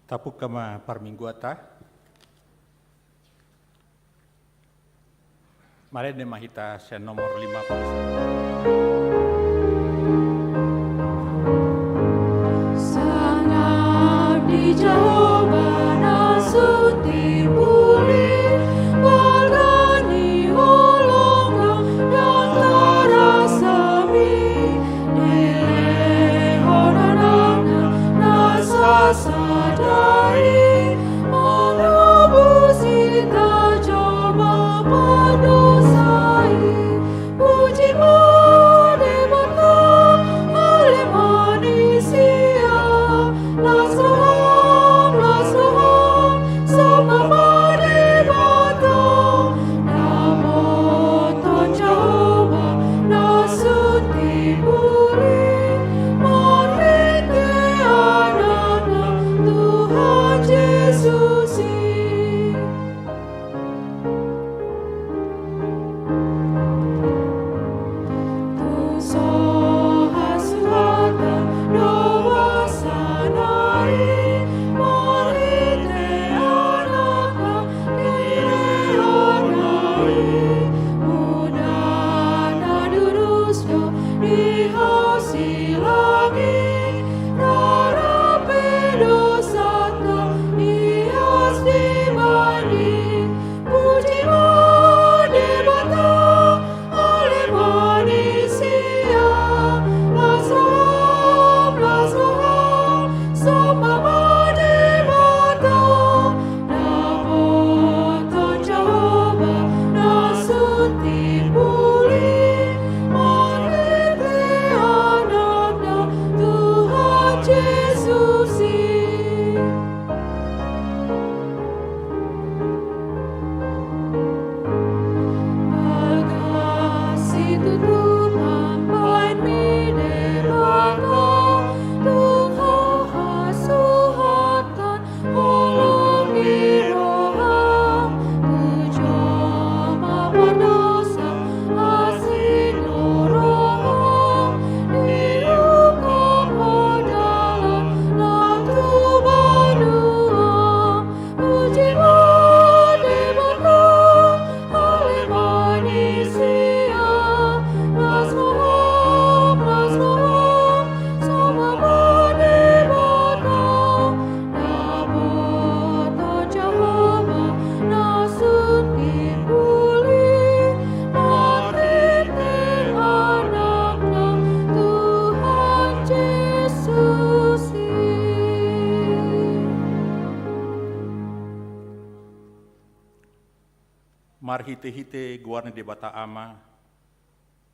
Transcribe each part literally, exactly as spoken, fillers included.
Tapungka ma parmingguanta. Marende ma hita sian nomor lima puluh satu. Sangap di Jahowa na sun timbul i, balga ni holongna ndang tarasami. Dilehon Anakna na sasada i, manobus hita jolma pardosa i. Puji ma Debata, ale ma ni sia, las roham, las roham, somba ma Debata. Dapotan Jahowa na sun timbul i, marhite Anakna Tuhan Jesus i. Tung so hasuhatan do huasana i, marhite Anakna dilehonna i. Mudana durus do di hau silang i, rap pe dosanta ias dibahen i. Puji ma Debata, ale ma ni sia, las roham, las roham, somba ma Debata. Dapotan Jahowa na sun timbul i, marhite Anakna Tuhan Jesus i. Bagas situtu mambahenmi Debata, tung hasuhatan holong ni roham, tu jolma pardosa asi do roham, diungkap Ho dalan na tu banua. Puji ma Debata, ale ma ni sia, las roham, las roham, somba ma Debata. Dapotan Jahowa na sun timbul i, marhite Anakna Tuhan Jesus i. Marhitehite goar ni Debata Ama,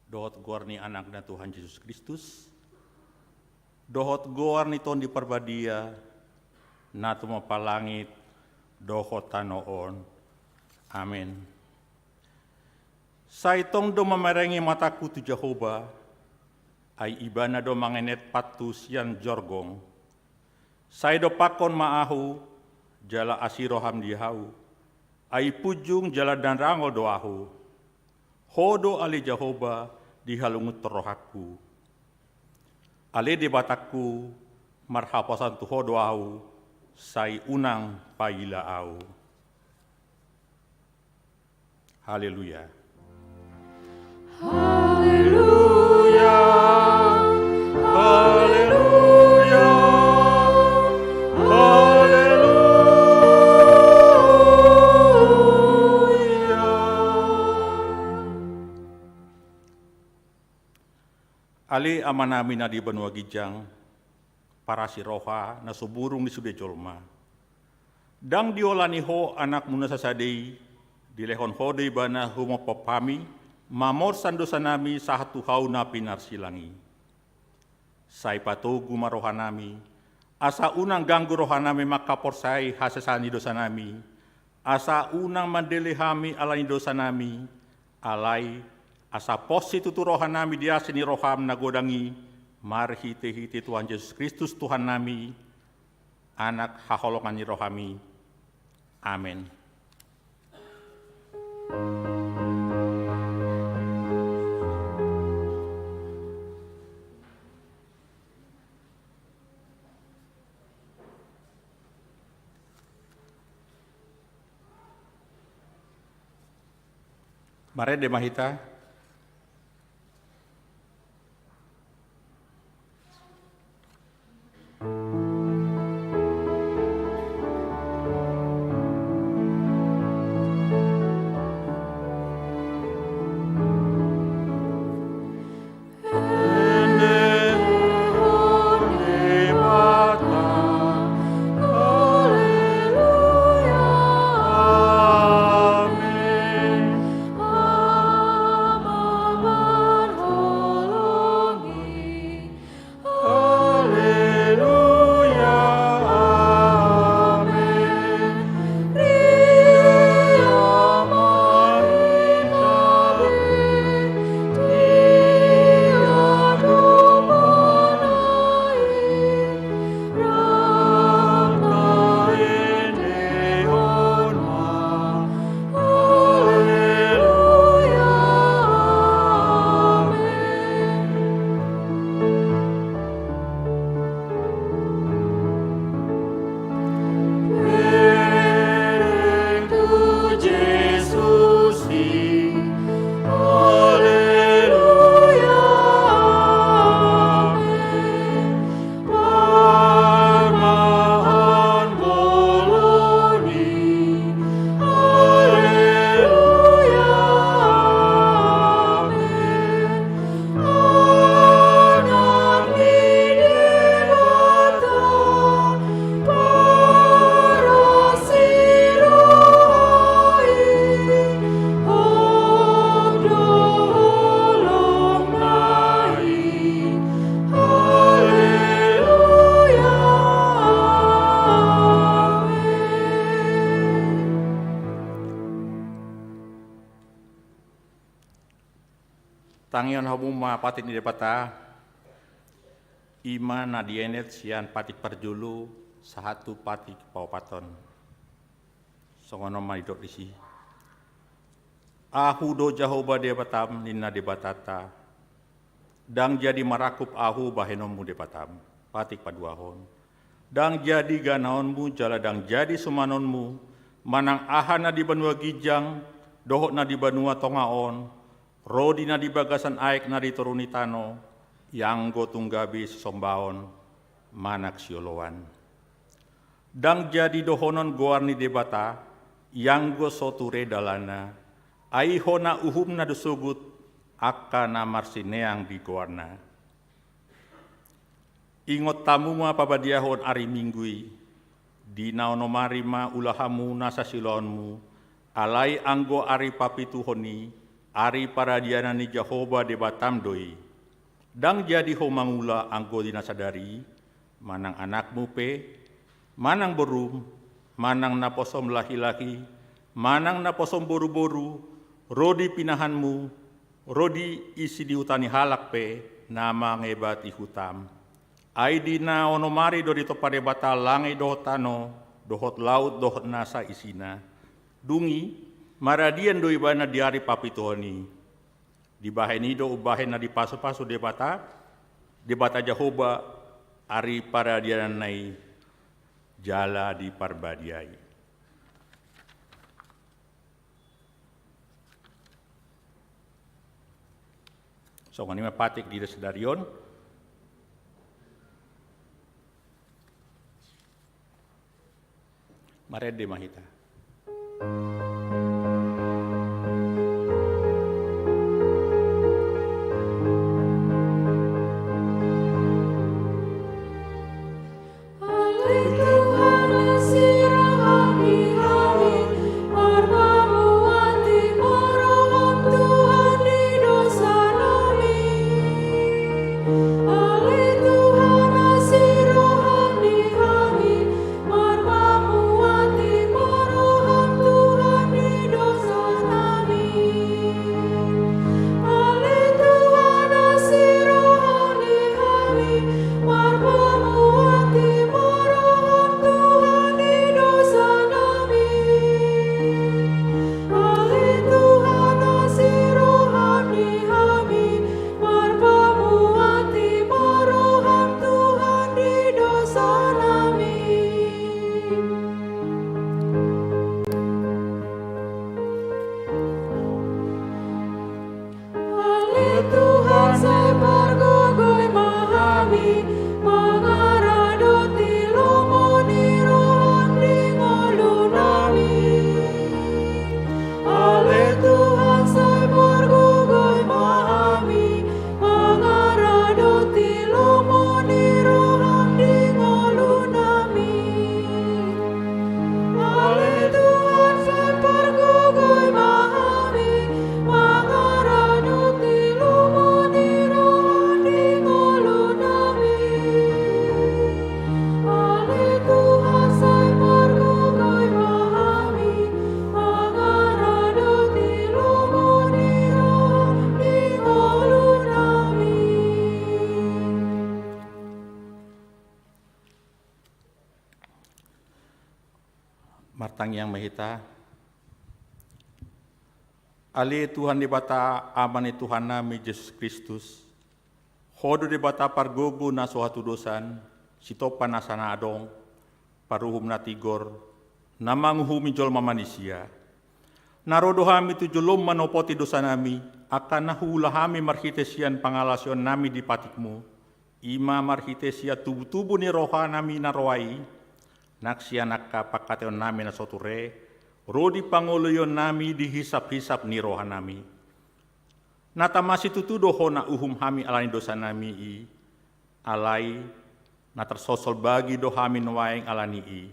dohot goar ni Anakna Tuhan Jesus Kristus, dohot goar ni Tondi Parbadia, na tumompa langit dohot tano on. Amen. Sai tong do mamereng matangku tu Jahowa, ai Ibana do mangenet pathu sian jorgong. Sai dompakkon ma ahu, jala asi roham di ahu, ai punjung jala na dangol do ahu. Ho do ale Jahowa dihalungunhon rohangku. Ale Debatangku, marhaposan tu Ho do ahu, sai unang paila ahu. Haleluya. Haleluya. Haleluya. Haleluya. Ale Amanami na di banua ginjang, parasi roha na so burung di sude jolma. Ndang diolani Ho Anakmu na sasada i, dilehon Ho do Ibana humophop hami, mamorsan dosanami sahat tu hau na pinarsilang i. Sai patogu ma rohanami, asa unang ganggu rohanami mangkaporsayai hasesaan ni dosanami, asa unang mandele hami ala ni dosanami, alai asa pos situtu rohanami di asi ni roham na godang i, marhitehite Tuhan Jesus Kristus Tuhannami, Anak haholongan ni rohami. Amen. Marende ma hita. Tangihon hamu ma patik ni Debata, i ma na dienet sian patik parjolo sahat tu patik paopathon. Songon on ma didok disi. Ahu do Jahowa Debatam, ninna Debatanta. Ndang jadi marangkup ahu bahenonmu Debatam. Patik paduahon. Ndang jadi ganaonmu jala ndang jadi sumanonmu, manang aha na di banua ginjang, dohot na di banua tonga on, ro di na di bagasan aek na di toru ni tano, ianggo tung gabe sisombaon, manang sioloan. Ndang jadi dohonon goar ni Debata, ianggo so ture dalanna, ai hona uhumna do sogot, angka na marsineang di goarna. Ingot hamu ma pabadiahon ari Minggu i, di na onom ari ma ula hamu nasa siulaonmu, alai anggo ari papituhon i, ari paradianan ni Jahowa Debatam do i. Ndang jadi ho mangula anggo di na sadari i, manang anakmu pe, manang borum, manang naposom lahilahi, manang naposom boruboru, ro di pinahanmu, ro di isi di huta ni halak pe, na mangebati hutam. Ai di na onom ari do ditompa Debata langit dohot tano, dohot laut dohot nasa isina. Dung i, maradian do ibana di ari papituhon i. Dibahen i do umbahen na dipasupasu Debata, Debata Jahowa, ari paradiananna i jala diparbadiai. Songon i ma patik di na sadari on. Marende ma hita. Martangiang ma hita. Ale Tuhan Debata, Ama ni Tuhannami Jesus Kristus, Ho do Debata pargogo na so hatudosan, sitompa nasa na adong, paruhum na tigor, na manguhumi jolma manisia. Na ro do hami tu jolom manopoti dosanami, angka na huula hami marhite sian pangalaosionnami di patikmu, i ma marhite sian tubutubu ni rohanami na roa i, nang sian angka pangkataionnami na so ture, ro di pangoloionnami di hisaphisap ni rohanami. Na tama situtu do Ho na uhum hami ala ni dosanami i, alai na tarsosol bagi do hami nuaeng ala ni i.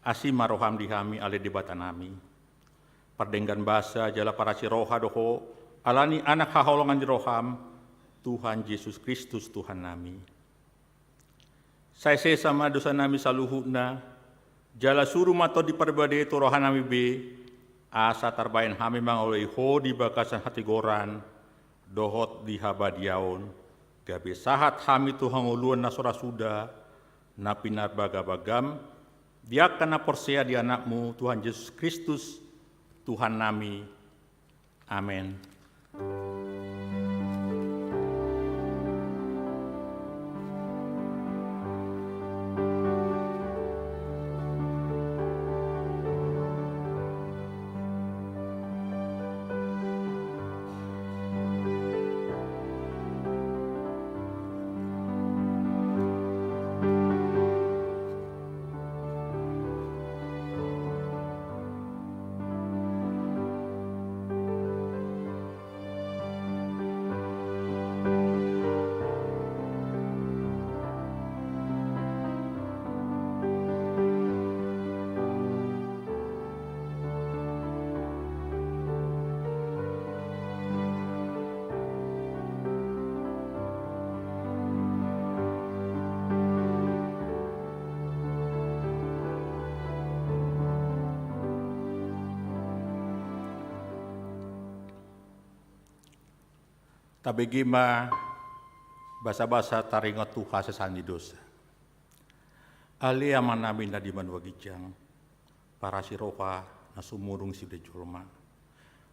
Asi ma roham di hami ale Debatanami. Pardenggan basa jala parasi roha do Ho, ala ni Anak haholongan ni roham, Tuhan Jesus Kristus Tuhannami. Sai sesa ma dosanami saluhutna, jala suru ma Tondi Parbade tu rohanami be, asa tarbahen hami mangoloi Ho di bagasan hatigoran, dohot di habadiaon, gabe sahat hami tu hangoluan na so ra suda, na pinarbagabagam, di angka na porsea di Anakmu, Tuhan Jesus Kristus, Tuhannami. Amen. Tabege ma basabasa taringot tu hasesaan ni dosa. Ale Amanami na di banua ginjang, parasi roha na sumurung di sude jolma.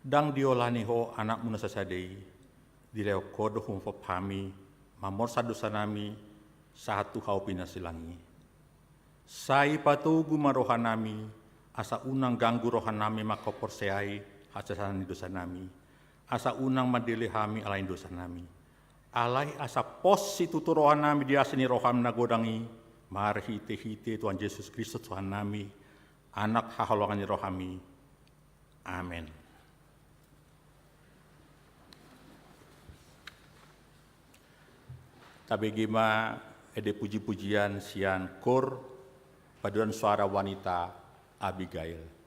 Ndang diolani Ho Anakmu na sasada i, dilehon Ho do humbab hami mamorsan dosanami sahat tu hau pinarsilang i. Sai patogu ma rohanami, asa unang ganggu rohanami mangkaporseai hasesaan ni dosanami, asa unang mandele hami ala ni dosanami. Alai asa pos situtu rohanami di asi ni roham na godang i, marhitehite Tuhan Jesus Kristus Tuhannami, Anak haholongan ni roham i. Amen. Tabege ma ende pujipujian sian kor paduan suara wanita Abigail.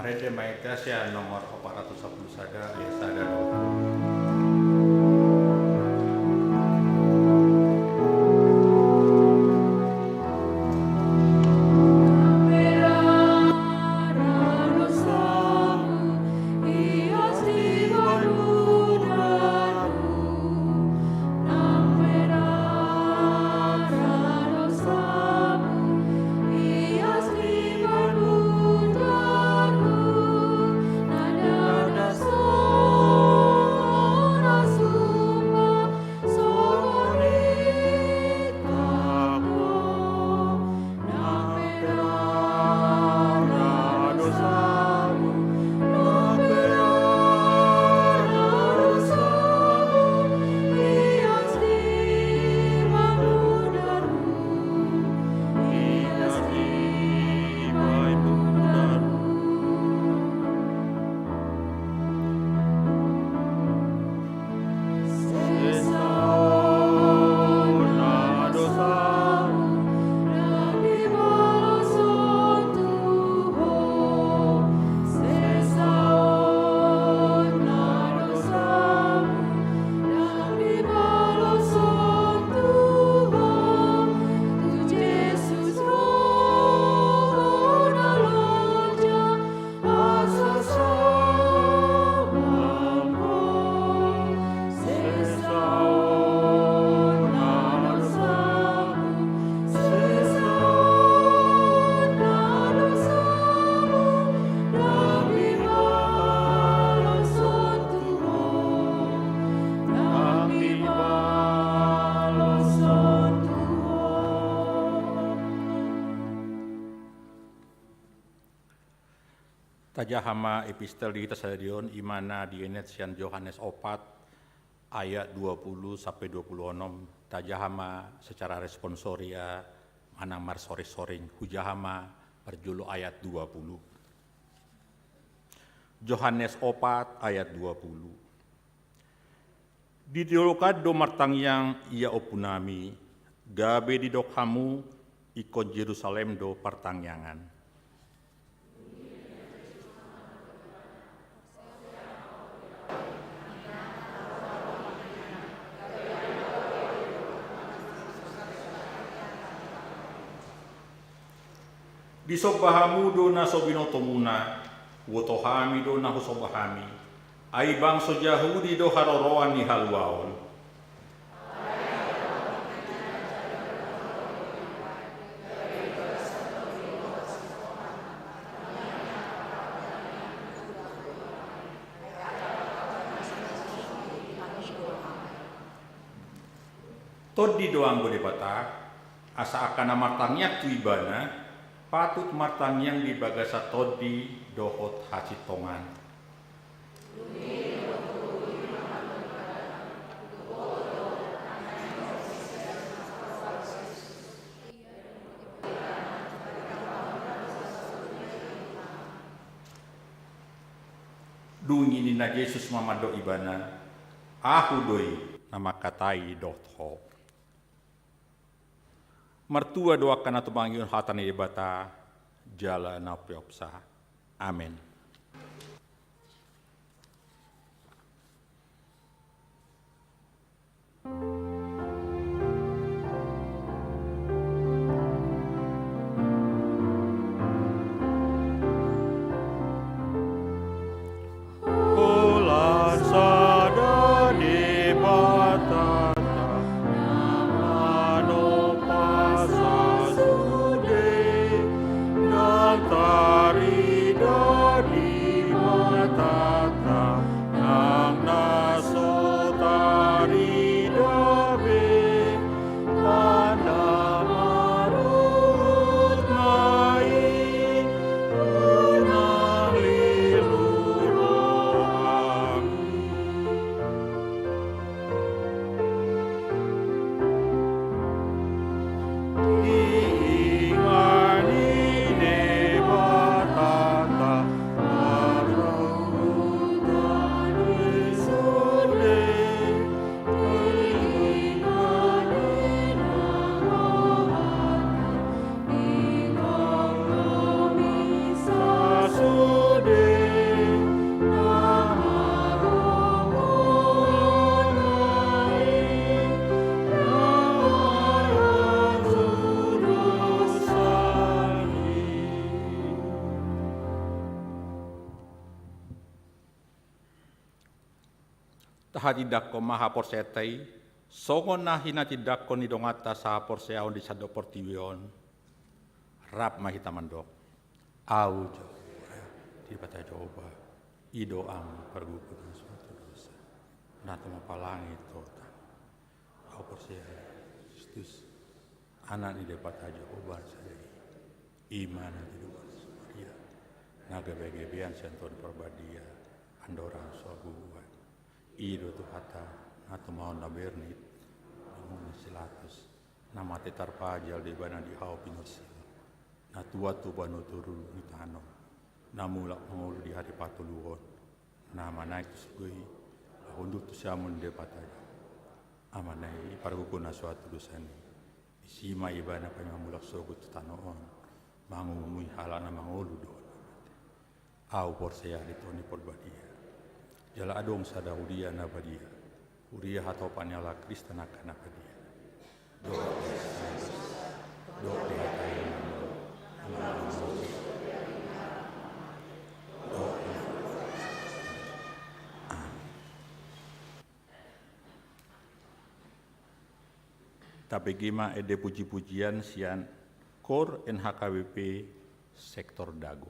Ende Maita sian nomor empat ratus sepuluh sada, ayat sada dohot. Tajaha ma epistel di hita sadari on, i ma na dienet sian Johannes opat ayat dua puluh sampe dua puluh onom. Tajaha ma secara responsoria manang marsoring-soring. Hujaha ma parjolo ayat dua puluh. Johannes opat ayat dua puluh. Di dolok an do martangiang ia Ompu nami, gabe didok hamu, ingkon Jerusalem do partangiangan. Disomba hamu do na so binotomuna, huboto hami do na husomba hami. Ai bangso Jahudi do haroroan ni haluaon. Tondi do anggo Debata, asa angka na martangiang tu Ibana, patut martangiang di bagasan tondi dohot hasintongan. Dung i ninna Jesus ma mandok ibana, Ahu do i na mangkatai dohot ho. Martua do angka na tumangihon hata ni Debata jala na umpeopsa. Amen. Holan sada Debata na manompa sasude, ndang tarida di Tahatindangkon ma haporseaonta i, songon na hinatindangkon ni donganta sahaporseaon di sandok portibi on. Rap ma hita mandok: Au Jo-, Debata Jahowa, i do Amu pargogoi na so hudosa, na tumompa langit dohot tano. Au porsea Kristus, Anak ni Debata Jahowa na sada i. I ma na tinodohon si Maria, na gabegabean sian Tondi Parbadia, andorang so hagogoan. I do Tuhanta, na tumangihon na bernit, na muna si Pilatus, na mate tarpajal do Ibana di hau pinarsilang, na tuat tu banua torurup ni tano, na mulak mangolu di ari patoluhon, na manaek tu surgo i, laho hundul tu siamun ni Debata. Amanami, pargogoi na so hudosa i, disi ma Ibana paima mulak sogot tu tano on, mangumumi halak na mangolu dohot na mate. Au porsea di Tondi Parbadia. Jala adong sada huria na badia, huria hatopan ni halak Kristen angka na badia. Dohot, dohot. Amin. Tabege ma ende pujipujian sian Kor N H K B P Sektor Dago.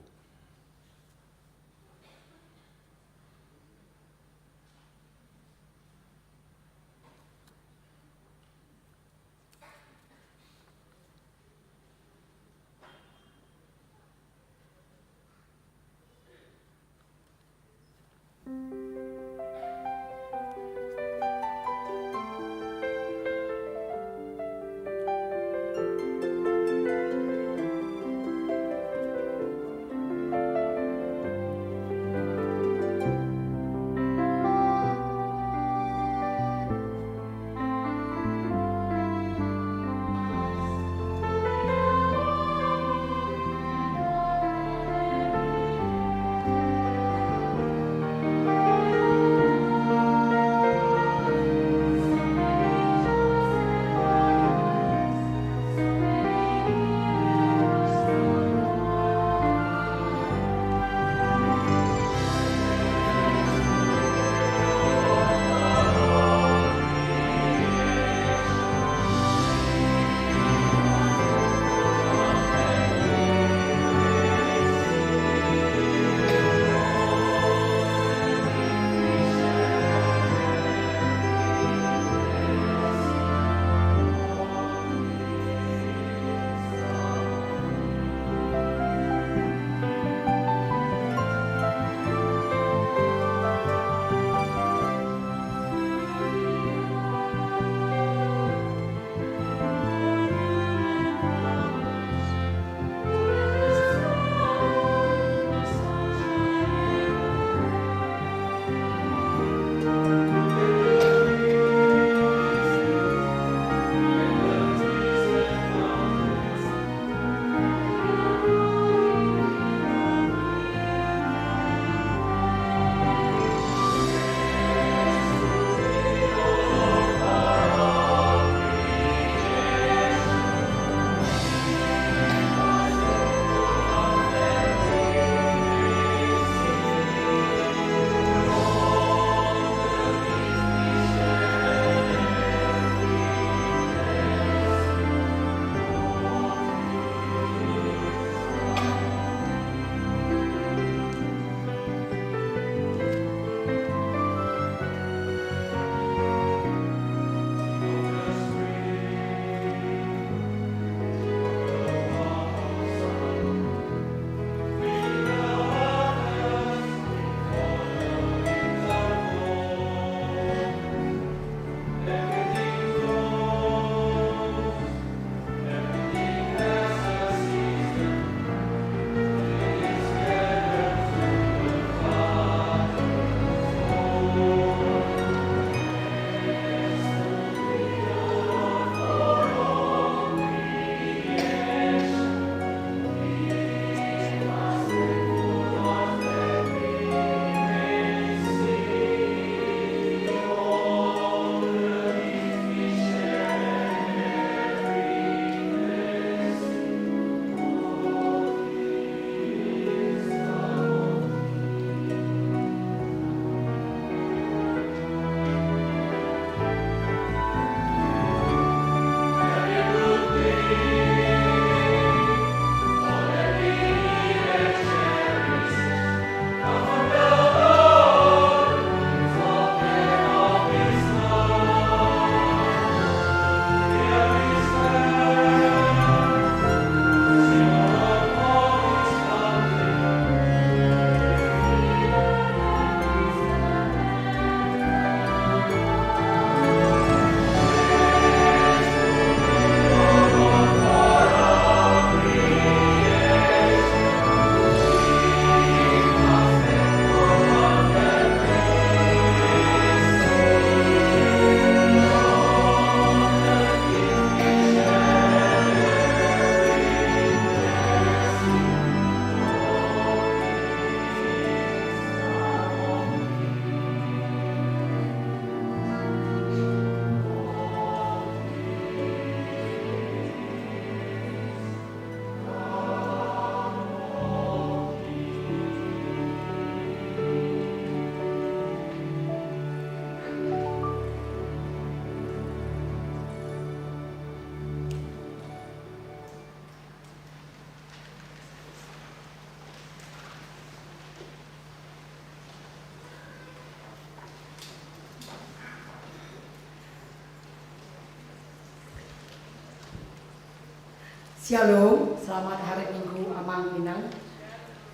Shalom, selamat hari Minggu Amang Inang.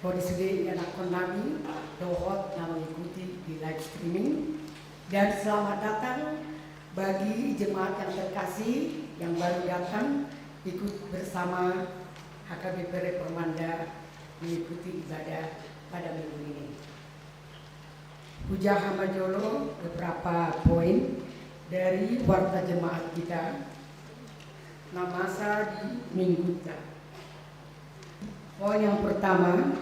Bagi sude ianakhon nami dohot na mengikuti di live streaming. Dan selamat datang bagi jemaat yang terkasih yang baru datang ikut bersama H K B P Reformanda mengikuti ibadah pada minggu ini. Hujaha ma jolo beberapa poin dari warta jemaat kita na masa di mingguta. Poin yang pertama,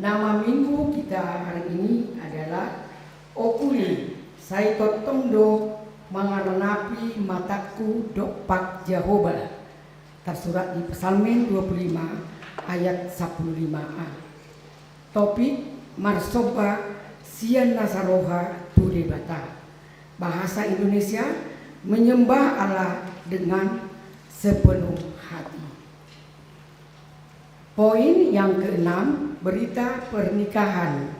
nama minggu kita hari ini adalah Okuli, sai tongtong do mangarnapi matangku dompak Jahowa. Tersurat di Psalmen dua puluh lima ayat sapuluh lima a. Topik: Marsomba sian nasa roha tu Debata. Bahasa Indonesia: menyembah Allah dengan sepenuh hati. Poin yang keenam, berita pernikahan.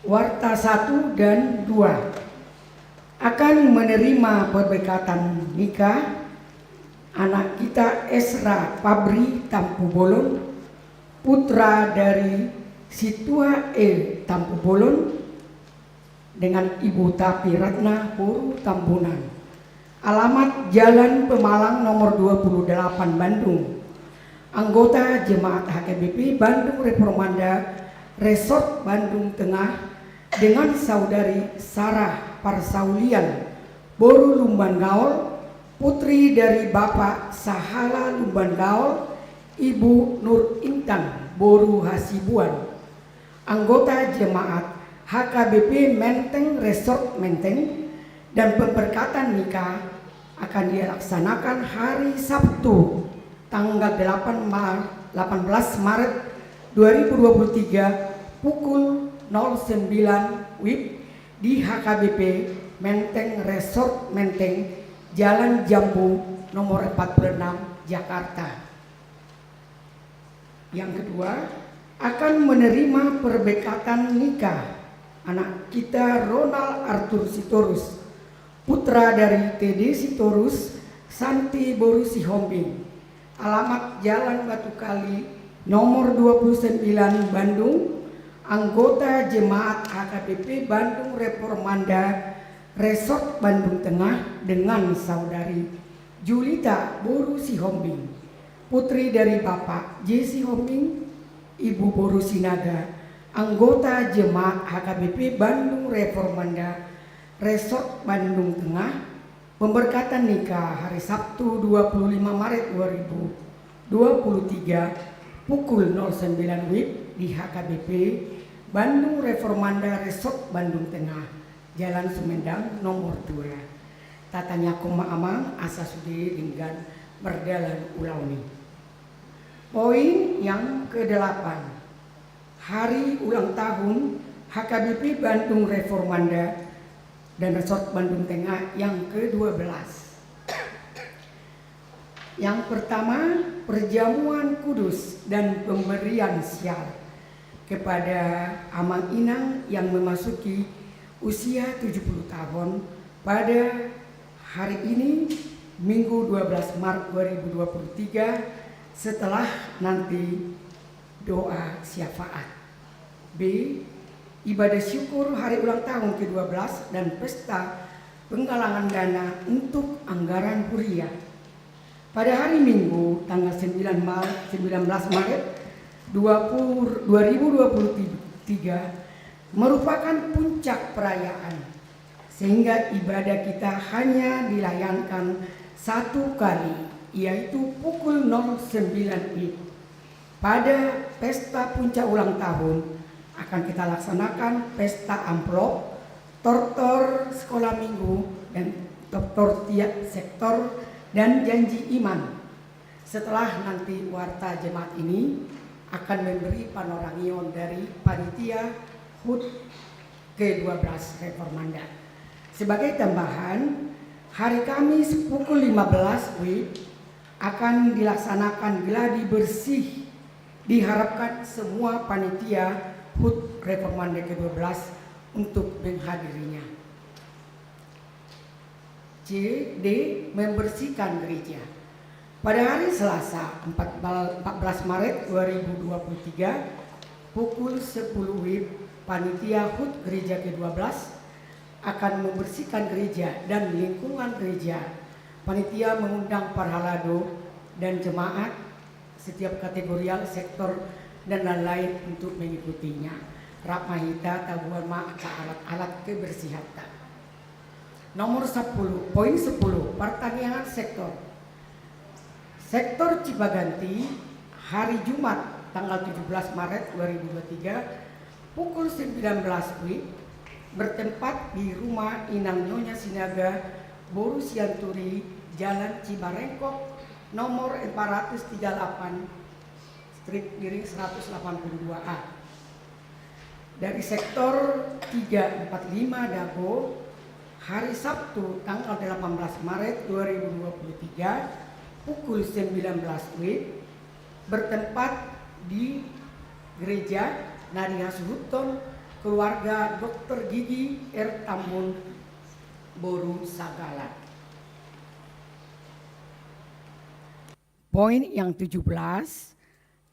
Warta satu dan dua. Akan menerima perberkatan nikah anak kita Esra Pabri Tampubolon, putra dari Situa E Tampubolon, dengan Ibu Tapi Ratna boru Tambunan. Alamat Jalan Pemalang nomor dua puluh delapan, Bandung. Anggota jemaat H K B P Bandung Reformanda Resort Bandung Tengah dengan saudari Sarah Parsaulian boru Lumban Gaol, putri dari Bapak Sahala Lumban Gaol, Ibu Nur Intan boru Hasibuan. Anggota jemaat H K B P Menteng Resort Menteng, dan pemberkatan nikah akan dilaksanakan hari Sabtu, tanggal delapan Ma-, delapan belas Maret dua ribu dua puluh tiga, pukul nol sembilan wib di H K B P Menteng Resort Menteng, Jalan Jambu nomor empat puluh enam, Jakarta. Yang kedua, akan menerima perbekatan nikah anak kita Ronald Arthur Sitorus, putra dari T D Sitorus, Santi boru Sihombing. Alamat Jalan Batu Kali nomor dua puluh sembilan, Bandung. Anggota jemaat H K B P Bandung Reformanda Resort Bandung Tengah dengan saudari Julita boru Sihombing, putri dari Bapak J Sihombing, Ibu boru Sinaga, anggota jemaat H K B P Bandung Reformanda Resort Bandung Tengah. Pemberkatan nikah hari Sabtu dua puluh lima Maret dua ribu dua puluh tiga, pukul nol sembilan wib di H K B P Bandung Reformanda Resort Bandung Tengah, Jalan Sumedang nomor dua. Tatangiangkon ma amang asa sude denggan mardalan ulaon i. Poin yang kedelapan, hari ulang tahun H K B P Bandung Reformanda dan Resort Bandung Tengah yang kedua belas. Yang pertama, perjamuan kudus dan pemberian sial kepada amang inang yang memasuki usia tujuh puluh tahun pada hari ini, Minggu dua belas Maret dua ribu dua puluh tiga, setelah nanti doa syafaat. B, ibadah syukur hari ulang tahun kedua belas dan pesta penggalangan dana untuk anggaran huria. Pada hari Minggu, tanggal sembilan Maret, sembilan belas Maret dua puluh, dua ribu dua puluh tiga, merupakan puncak perayaan, sehingga ibadah kita hanya dilayankan satu kali, yaitu pukul nol sembilan wib. Pada pesta puncak ulang tahun akan kita laksanakan pesta amplop, tortor sekolah minggu, dan tortor tiap sektor, dan janji iman. Setelah nanti warta jemaat ini akan memberi panorangion dari panitia HUT kedua belas Reformanda. Sebagai tambahan, hari Kamis pukul lima belas wib akan dilaksanakan gladi bersih. Diharapkan semua panitia HUT Reformanda kedua belas untuk menghadirinya. C, D, membersihkan gereja. Pada hari Selasa, empat bal-, empat belas Maret dua ribu dua puluh tiga, pukul sepuluh wib, Panitia HUT Gereja K dua belas akan membersihkan gereja dan lingkungan gereja. Panitia mengundang parhalado dan jemaat setiap kategorial, sektor, dan lain-lain untuk mengikutinya. Rap ma hita, tabuan ma angka alat-alat kebersihanta. Nomor sepuluh, poin sepuluh, partangiangan sektor. Sektor Cipaganti, hari Jumat, tanggal tujuh belas Maret dua ribu dua puluh tiga, pukul sembilan belas wib, bertempat di rumah Inang Nyonya Sinaga, Boru Sianturi, Jalan Cibarengkok, nomor empat ratus tiga puluh delapan, strip miring seratus delapan puluh dua A. Dari sektor tiga empat lima Dago, hari Sabtu tanggal delapan belas Maret dua ribu dua puluh tiga, pukul sembilan belas wib, bertempat di gereja na dihasuhuthon keluarga Dokter Gigi R Tambun, Boru Sagala. Poin yang tujuh belas,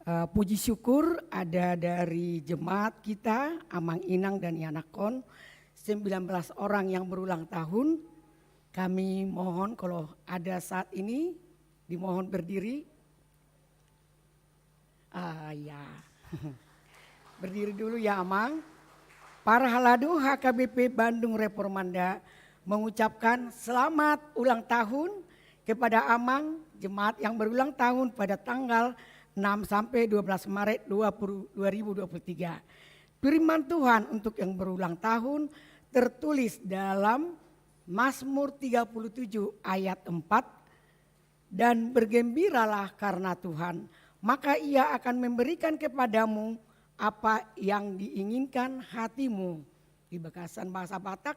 eh, puji syukur ada dari jemaat kita, amang inang dan ianakhon, sembilan belas orang yang berulang tahun. Kami mohon kalau ada saat ini, dimohon berdiri. Ah, ya. Berdiri dulu ya, Amang. Parhalado H K B P Bandung Reformanda mengucapkan selamat ulang tahun kepada Amang, jemaat yang berulang tahun pada tanggal enam sampai dua belas Maret dua puluh, dua ribu dua puluh tiga. Firman Tuhan untuk yang berulang tahun tertulis dalam Mazmur tiga puluh tujuh ayat empat, "Dan bergembiralah karena Tuhan, maka Ia akan memberikan kepadamu apa yang diinginkan hatimu." Di bagasan bahasa Batak,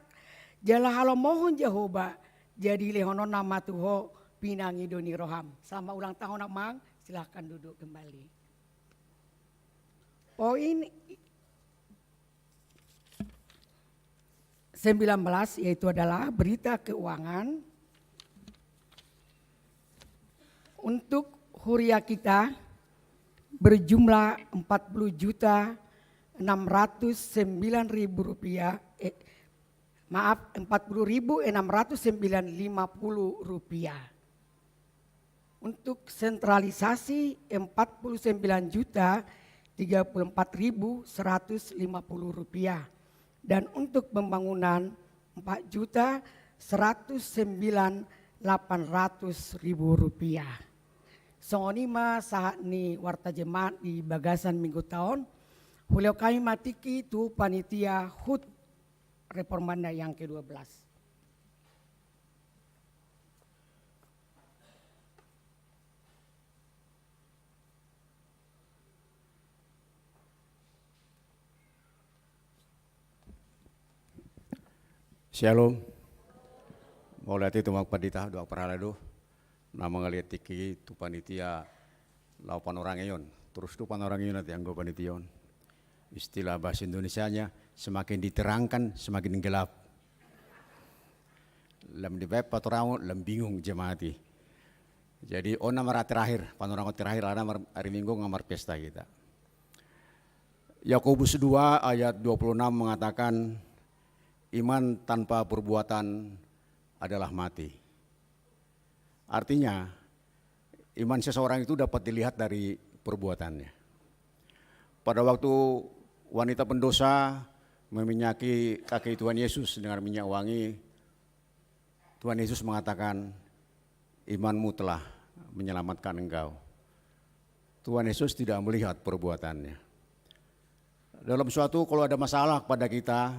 jala halomohon Jahowa, jadi lehononna ma tu ho pinangido ni roham. Selamat ulang tahun, Amang. Silahkan duduk kembali. Poin sembilan belas, yaitu adalah berita keuangan. Untuk huria kita berjumlah empat puluh juta enam ratus sembilan ribu rupiah, eh, maaf, empat puluh ribu enam ratus sembilan lima puluh rupiah. Untuk sentralisasi, empat puluh sembilan juta tiga puluh empat ribu seratus lima puluh rupiah. Dan untuk pembangunan, empat juta seratus sembilan delapan ratus ribu rupiah. Songon i ma sahat ni warta jemaat di bagasan mingguta on. Hulehon hami ma tingki tu panitia HUT Reformanda yang kedua belas. Syalom. Mauliate tu Amang Pandita dohot parhalado na mangaliat tingki tu panitia laho panorangion. Torus do panorangion ate anggo panitia on. Istilah bahasa Indonesianya, semakin diterangkan, semakin gelap. Lam dibaen patorangon, lam bingung jemaat i. Jadi, on nama ra terakhir, panorangon terakhir, alana mar-, ari Minggu nga marpesta kita. Yakobus dua ayat dua puluh enam mengatakan, "Iman tanpa perbuatan adalah mati." Artinya, iman seseorang itu dapat dilihat dari perbuatannya. Pada waktu wanita pendosa meminyaki kaki Tuhan Yesus dengan minyak wangi, Tuhan Yesus mengatakan, "Imanmu telah menyelamatkan engkau." Tuhan Yesus tidak melihat perbuatannya. Dalam suatu, kalau ada masalah kepada kita,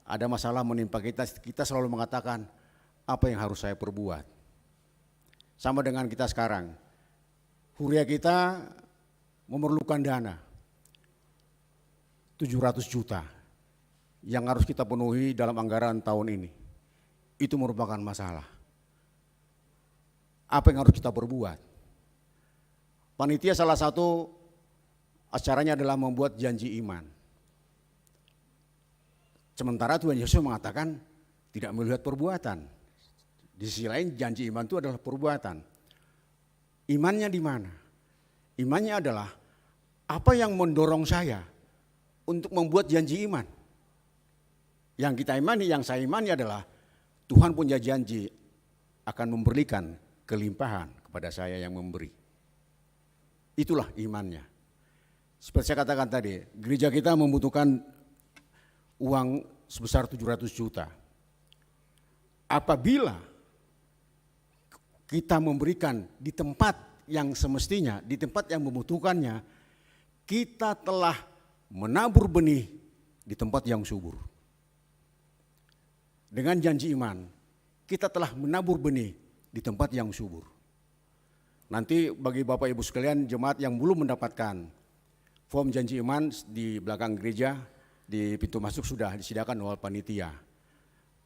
ada masalah menimpa kita, kita selalu mengatakan, "Apa yang harus saya perbuat?" Sama dengan kita sekarang. Huria kita memerlukan dana tujuh ratus juta yang harus kita penuhi dalam anggaran tahun ini. Itu merupakan masalah. Apa yang harus kita perbuat? Panitia salah satu acaranya adalah membuat janji iman. Sementara Tuhan Yesus mengatakan tidak melihat perbuatan. Di sisi lain, janji iman itu adalah perbuatan. Imannya di mana? Imannya adalah apa yang mendorong saya untuk membuat janji iman. Yang kita imani, yang saya imani adalah Tuhan punya janji akan memberikan kelimpahan kepada saya yang memberi. Itulah imannya. Seperti saya katakan tadi, gereja kita membutuhkan uang sebesar tujuh ratus juta. Apabila kita memberikan di tempat yang semestinya, di tempat yang membutuhkannya, kita telah menabur benih di tempat yang subur. Dengan janji iman, kita telah menabur benih di tempat yang subur. Nanti bagi Bapak Ibu sekalian, jemaat yang belum mendapatkan form janji iman, di belakang gereja, di pintu masuk sudah disediakan oleh panitia.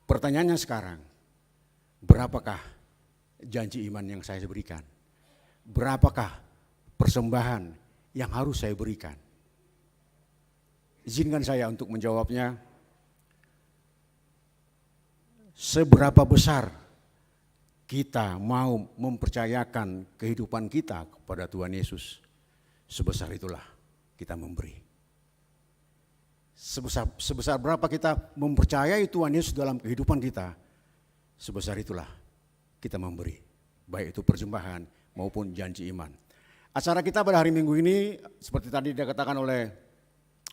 Pertanyaannya sekarang, berapakah janji iman yang saya berikan? Berapakah persembahan yang harus saya berikan? Izinkan saya untuk menjawabnya. Seberapa besar kita mau mempercayakan kehidupan kita kepada Tuhan Yesus, sebesar itulah kita memberi. Sebesar, sebesar berapa kita mempercayai Tuhan Yesus dalam kehidupan kita, sebesar itulah kita memberi, baik itu persembahan maupun janji iman. Acara kita pada hari Minggu ini, seperti tadi dikatakan oleh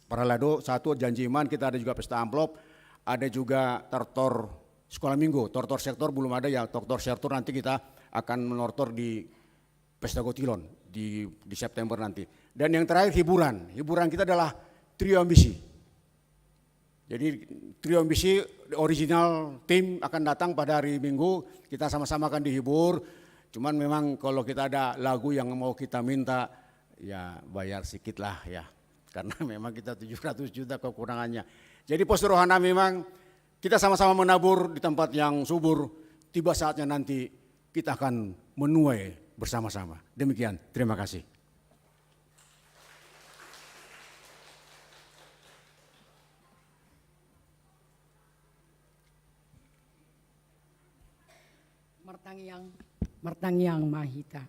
Para Lado, satu janji iman, kita ada juga pesta amplop, ada juga tortor sekolah minggu, tortor sektor belum ada ya, tortor sektor nanti kita akan menortor di Pesta Gotilon di, di September nanti. Dan yang terakhir hiburan, hiburan kita adalah Trio Ambisi. Jadi Trio Ambisi original tim akan datang pada hari Minggu, kita sama-sama akan dihibur. Cuman memang kalau kita ada lagu yang mau kita minta, ya bayar sikit lah ya. Karena memang kita tujuh ratus juta kekurangannya. Jadi pos rohana memang kita sama-sama menabur di tempat yang subur, tiba saatnya nanti kita akan menuai bersama-sama. Demikian, terima kasih. Martangiang, martangiang ma hita.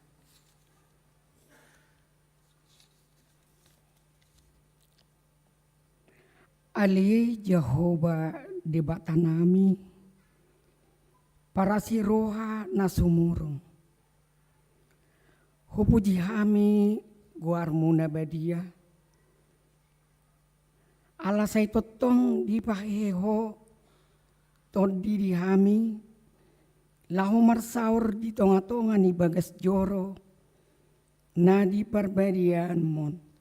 Ale Jahowa Debatanami, parasi roha na sumurung. Hupuji hami goarmu na badia. Ala sai tongtong dipahehe ho tondi di hami, laho marsaor di tonga-tonga ni bagas joro na di parbadiaanmon.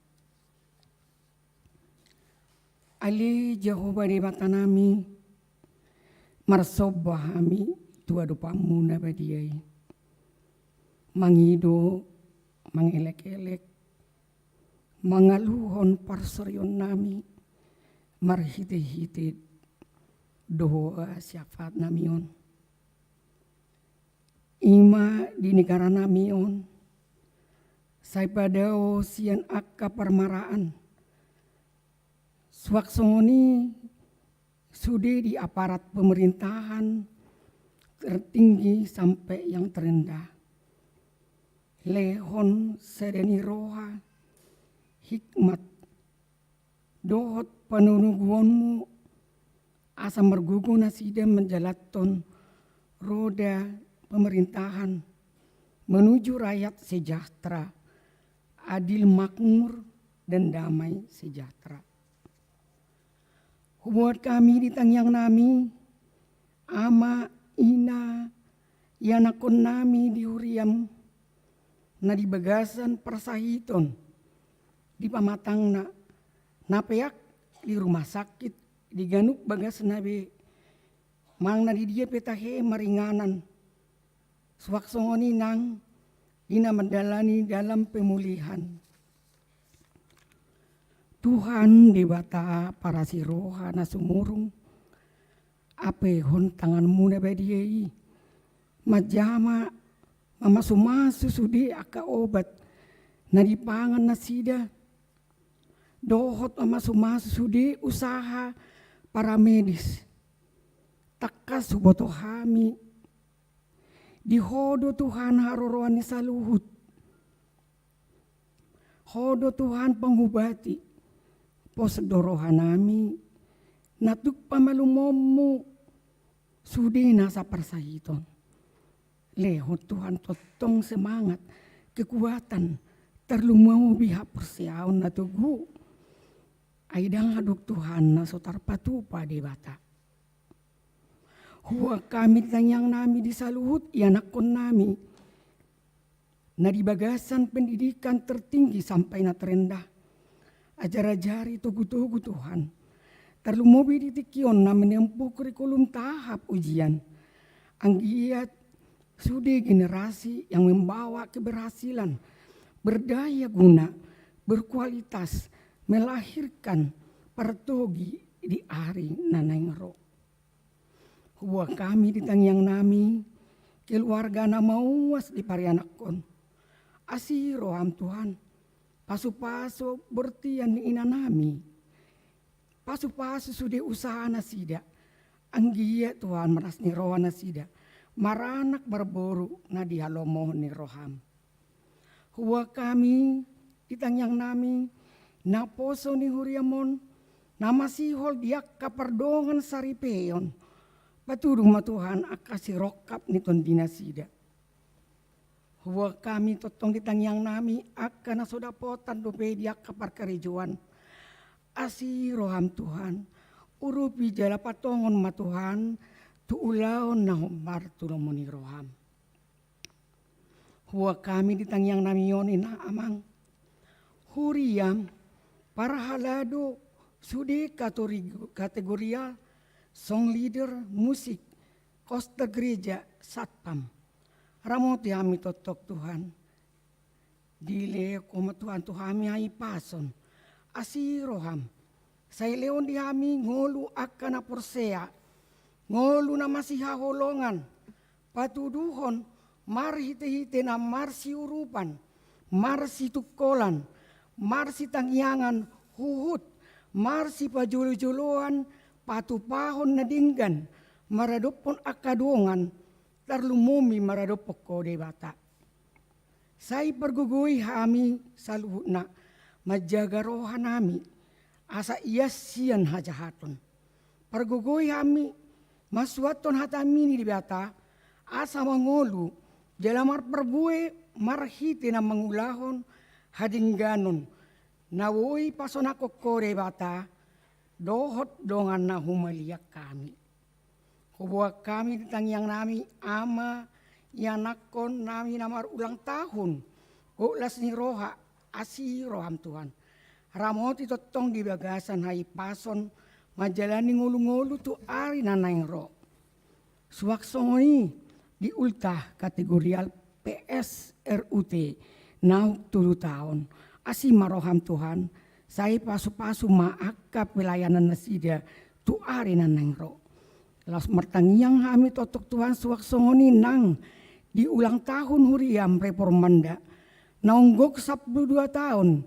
Ale Jahowa Debatanami, marsomba hami tu adopanmu na badia i. Mangido, mangelek-elek, mangaluhon parsorionnami, marhite-hite dohoa syafaatnami on. Ima di negaranami on, sai padao sian angka parmaraan, suang songon i sude di aparat pemerintahan tertinggi sampe yang terendah. Lehon sada ni roha, hikmat, dohot panogunoguonmu, asa margogo nasida manjalanhon roda pemerintahan menuju rakyat sejahtera, adil makmur, dan damai sejahtera. Hubuat hami di tangiangnami, ama, ina, ianakkonnami di huriam, na di bagasan parsahiton di pamatangna, na peak di rumah sakit, di ganup bagasna be, manang na di dia pe tahe maringanan, suang songon i nang di na mandalani dalam pemulihan. Tuhan Debata parasi roha na sumurung, apehon tanganmu na badia i, manjama mamasumasu sude angka obat na dipangan nasida, dohot mamasumasu sude usaha paramedis. Tangkas huboto hami, di Ho do Tuhan haroroan ni saluhut. Ho do Tuhan pangubati, pos do rohanami, na tuk pamalumonmu sude nasa parsahiton. Lehon Tuhan tongtong semangat, kekuatan, tarlumobi haporseaon na togu. Ai ndang adong Tuhan na so tarpatupa Debata. Huboan hami di tangiangnami di saluhut ianakkonnami na di bagasan pendidikan tertinggi sampai na terendah. Ajar-ajari togu-togu Tuhan. Tarlumobi di tingki on na menempuh kurikulum tahap ujian. Anggiat sude generasi yang membawa keberhasilan, berdaya guna, berkualitas, melahirkan partogi di ari na naeng ro. Huboan hami di tangiangnami keluarga na mauas di parianakkon. Asi roham Tuhan, pasu-pasu bortian ni inanami. Pasu-pasu sude usaha nasida. Anggiat Tuhan marlas ni roha nasida maranak marboru na dihalomohon ni roham. Huboan hami di tangiangnami naposo ni huriam on na masihol di angka pardongan saripeon. Patudu ma Tuhan angka sirongkap ni tondi nasida. Huboan hami tongtong di tangiangnami angka na so dapotan dope di angka parkarejoan. Asi roham Tuhan, urupi jala patongon ma Tuhan tu ulaon na hombar tu lomo ni roham. Huboan hami di tangiangnami on, Inang, Amang, huriam, parhalado sude katori-, kategorial, song leader, musik, koster gereja, satpam. Ramoti hami tongtong Tuhan. Dilehon Ho ma Tuhan tu hami hahipason. Asi roham. Sai lehon di hami ngolu angka na porsea. Ngolu na masihaholongan. Patuduhon marhite-hite na marsiurupan, marsitungkolan, marsitangiangan huhut, marsipajolo-joloan, patupahon na denggan, maradophon angka dongan, tarlumobi maradophon Ho Debata. Sai pargogoi hami saluhutna, manjaga rohanami, asa ias sian hajahaton. Pargogoi hami, masuanhon hatami ni Debata, asa mangolu, jala marparbue marhite na mangulahon hadengganon, na boi pasonanghon Ho Debata, dohot dongan na humaliang hami. Huboan hami di tangiangnami ama, ianakkonnami na marulang tahun, gok las ni roha, asi roham Tuhan. Ramoti tongtong di bagasan hahipason, manjalani ngolu-ngolu tu ari na naeng ro. Suang songon i di ulta kategorial P S R U T, naung tolu taon. Asi ma roham Tuhan, sai pasu-pasu ma angka pelayanan nasida tu ari na naeng ro. Laos martangiang hami tongtong Tuhan suang songon i nang di ulang tahun huriam Reformanda. Naung gok sampulu dua taon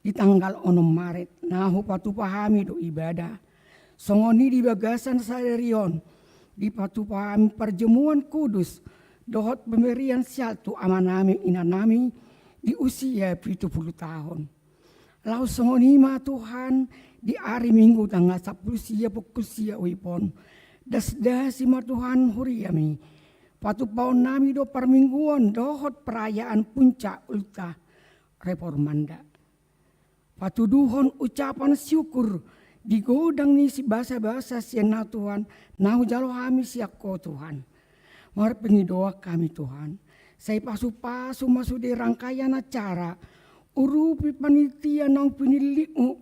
di tanggal onom Maret, na hupatupa hami do ibadah. Songon i di bagasan sadari on, dipatupa hami parjamuan kudus, dohot pemberian sial tu amanami inanami di usia pitu pulu taon. Laos songon i ma Tuhan, di ari Minggu tanggal sampulu sia pukul sia uip on, dasdasi ma Tuhan huriami, patupaonnami do parmingguon dohot perayaan puncak ulta Reformanda. Patuduhon ucapan syukur di godang ni si basa-basa sian na Tuhan, na hujalo hami sian Ho Tuhan. Marpangidoan hami Tuhan, sai pasu-pasu ma sude rangkaian acara, urupi panitia naung pinillitmu,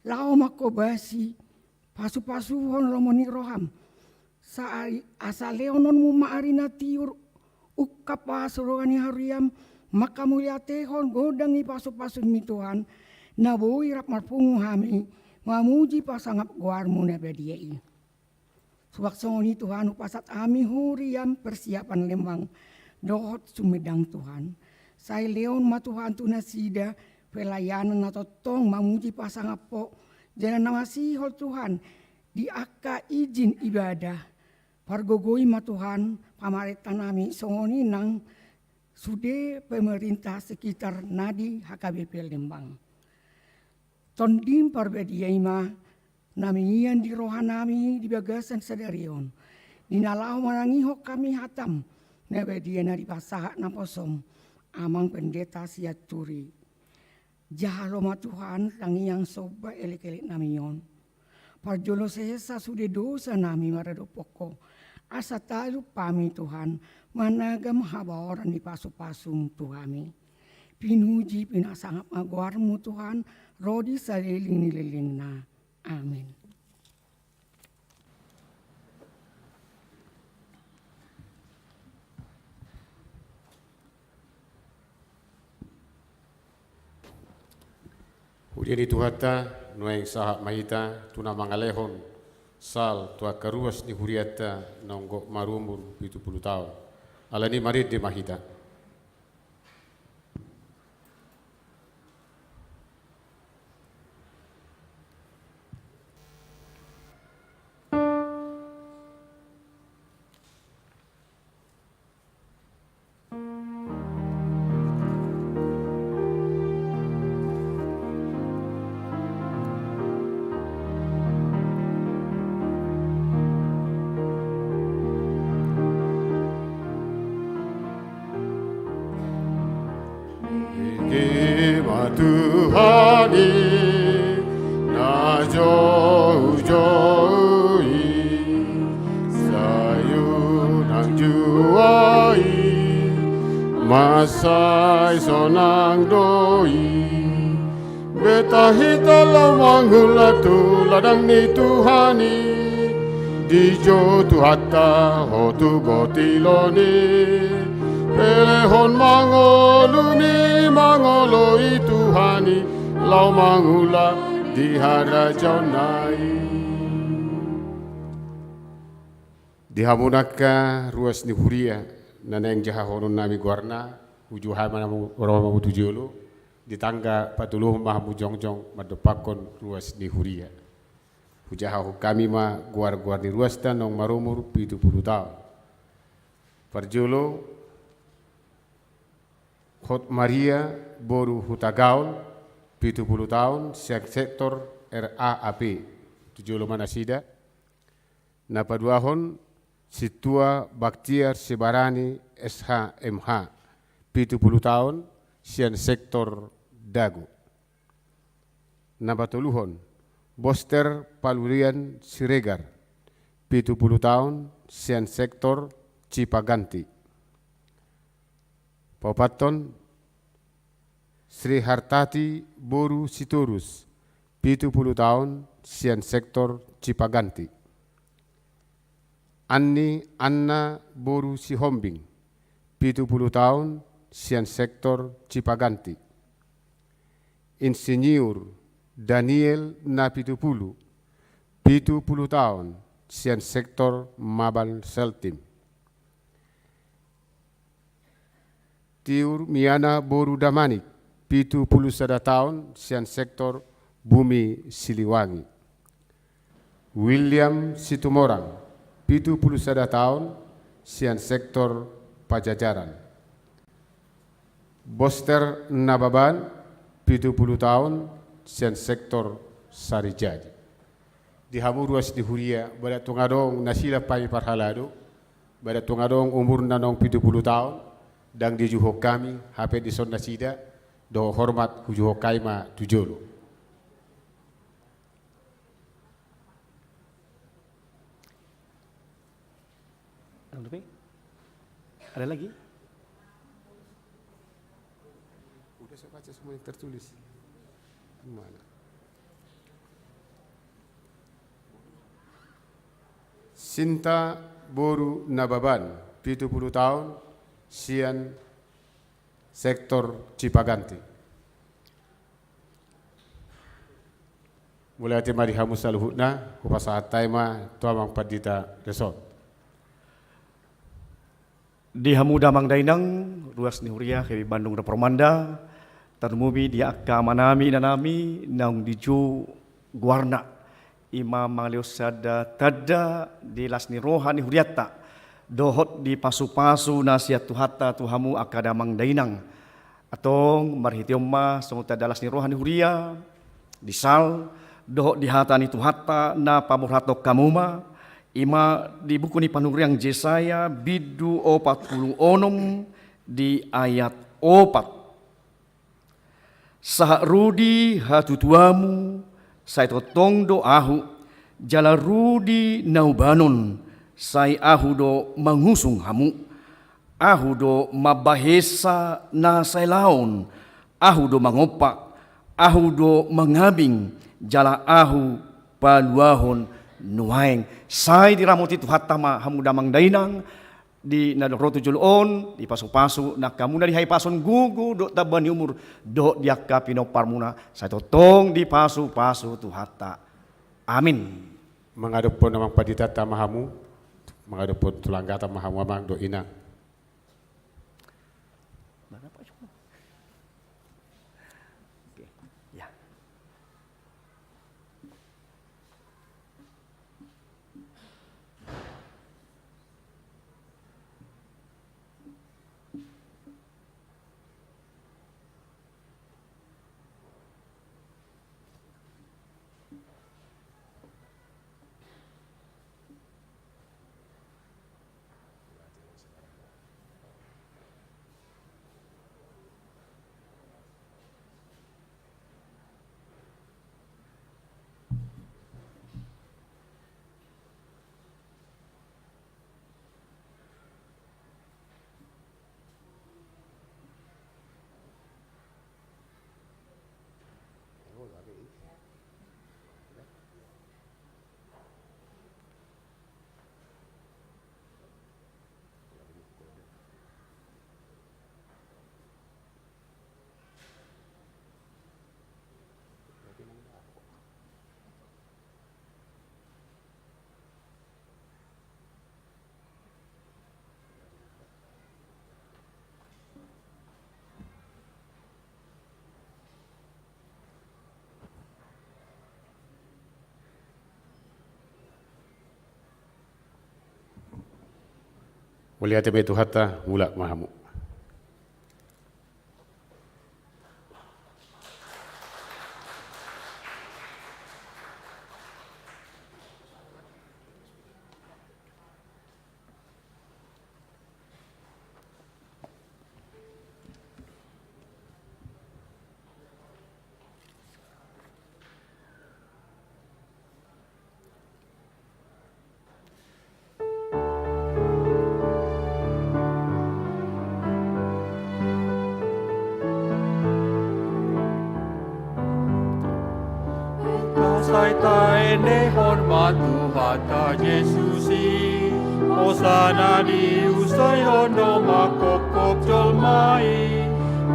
laho manghobasi, pasu-pasuhon lomo ni roham. Sai asa lehononmu ma ari na tiur, ungkap pasuruan ni huriam, mangkamauliatehon godang ni pasu-pasunmi Tuhan, na boi rap marpungu hami, mamuji pasangap goarmu na badia i. Suang songon i Tuhan hupasahat hami huriam persiapan Lembang, dohot Sumedang Tuhan. Sai lehon ma Tuhan tu nasida, pelayanan na tongtong mamuji pasangap Ho, jala na masihol Tuhan, di angka izin ibadah. Pargogoi ma Tuhan, pamarentanami songon i nang sude pemerintah sekitar na di H K B P Lembang. Tondim Parbadia i ma na mian di rohanami di bagasan sadari on, di na laho manangihon hami hatam na badia na dipasahat naposom Amang Pendeta Sianturi. Jalo ma Tuhan tangiang somba elekelek nami on. Parjolo sesa sude dosa nami maradophon Ho, asa talup hami Tuhan managam habaoran ni pasupasum tu hami. Pinuji pinasangap ma goarmu Tuhan, ro di saleleng ni lelengna. Amin. Huria ni Tuhanta, nuaeng sahat ma hita tu na mangalehon sal tu angka ruas ni hurianta naung gok marumur pitu pulu taon. Alani i marende ma hita. Dengke ma Tuhan i na joujou i, sai unang juai, mansai sonang do i. Beta hita laho mangula tu ladang ni Tuhan i, dijou Tuhanta ho tu botilon i. Pelehon ma ngolu ni mangoloi Tuhan i, laho mangula di harajaonna i. Di hamu angka ruas ni huria na naeng jahahonon nami goarna, hujou hami ma hamu, ro ma hamu tu jolo, di tangga patoluhon ma hamu jongjong mandompakkon ruas ni huria. Hujahahon hami ma goar-goar ni ruasta naung marumur pitu pulu taon. Parjolo, Hot Maria boru Hutagaol, pitu pulu taon, sian sektor R A A P. Tu jolo ma nasida. Na paduahon, Sintua Baktiar Sibarani S H M H, pitu pulu taon, sian sektor Dago. Na patoluhon, Boster Palulian Siregar, pitu pulu taon, sian sektor Cipaganti. Paopathon, Sri Hartati boru Sitorus, pitu pulu taon, sian sektor Cipaganti. Anni Anna boru Sihombing, pitu pulu taon, sian sektor Cipaganti. Insinyur Daniel Napitupulu, pitu pulu taon, sian sektor Mabal Seltim. Tiur Miana boru Damanik, pitu pulu sada taon, sian sektor Bumi Siliwangi. William Situmorang, pitu pulu sada taon, sian sektor Pajajaran. Boster Nababan, pitu pulu taon, sian sektor Sarijadi. Di hamu ruas ni huria, badan tung adong nasida hami parhalado, badan tung adong umurna naung pitu pulu taon, ndang dijouhon hami, hape dison nasida, dohot hormat hujouhon hami ma tu jolo. Ada lagi? Ada lagi? Udah saya baca semua yang tertulis. Mana? Sinta boru Nababan, pitu pulu taon, sian sektor Cipaganti. Mauliate ma di hamu saluhutna, hupasahat hami ma tu amang pandita dison. Di hamu damang dainang, ruas ni huria, hami Bandung dohot Pormanda, tarlumobi di angka amanami, inanami, naung dijou goarna, i ma mangalehon sada tanda di las ni roha ni hurianta, Dohot di pasu-pasu na sian Tuhanta tu hamu angka damang dainang. Antong marhite on ma songon tanda las ni roha ni huria, di sal, dohot di hata ni Tuhanta na paborhathon hamu ma, i ma di buku ni panurirang Jesaya, bindu opat pulu onom di ayat opat. Sahat rodi hatutuamu, sai tongtong do Ahu, jala rodi na hubanon, sai Ahu do mangusung hamu. Ahu do mambahensa na sai laon, Ahu do mangompa, Ahu do mangabing, jala Ahu paluahon nuaeng. Sai diramoti Tuhanta ma hamu damang dainang, di na ro tu jolo on, di pasu-pasu na hamu na di hahipason, gogo dohot tamba ni umur, dohot di angka pinomparmuna, sai tongtong dipasu-pasu Tuhanta. Amin. Mangadophon amang panditanta ma hamu, mangadophon tu langgata ma hamu amang dohot inang. Mana Pak Joko? Oke, ya. Mauliate ma di Tuhanta, mulak ma hamu. Sai taendehon ma Tuhanta Jesus i, hosana diusoihon do manghophop jolma i,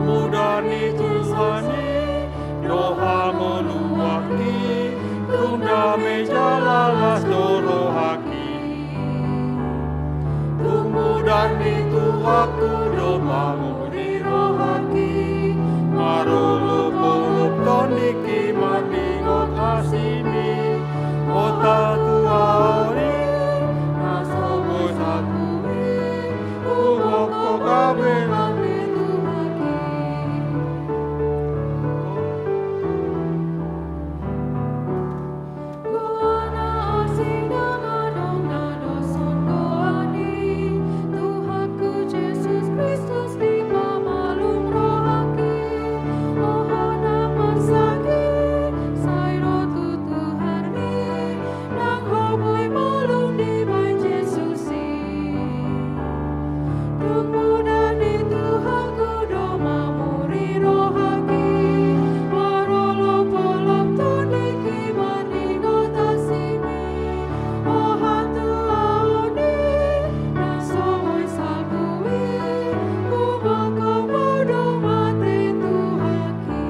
muda ni Tuhan i do hangoluan i, tung dame jala las do rohangki. Tung muda ni Tuhanku do mamuri rohangki, marolopolop tondingki, marningot asing i, hata tu ahu i, na so boi salpu i, hugokhon gabe nang ni Tuhanki. Goarna asing na adong na doshon goar ni Tuhanku Jesus Kristus, dipamalum rohangki. Roha na mansai i sai ro tu Tuhan i, nang ho boi malum dibahen Jesus i. Tung muda ni Tuhanku do mamuri rohangki, marolopolop tondingki, marningot asing i, o hatuaon i, na so boi salpu i, hugokhon muna do mate Tuhanki.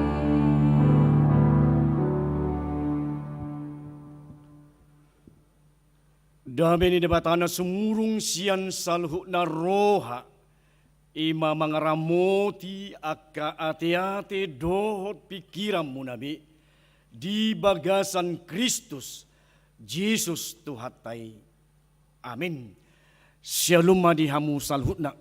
Dame ni Debata na sumurung sian saluhutna roha, i ma mangaramoti angka ateate dohot pingkiranmuna be, di bagasan Kristus Jesus Tuhanta i. Amin. Syalom ma di hamu saluhutna.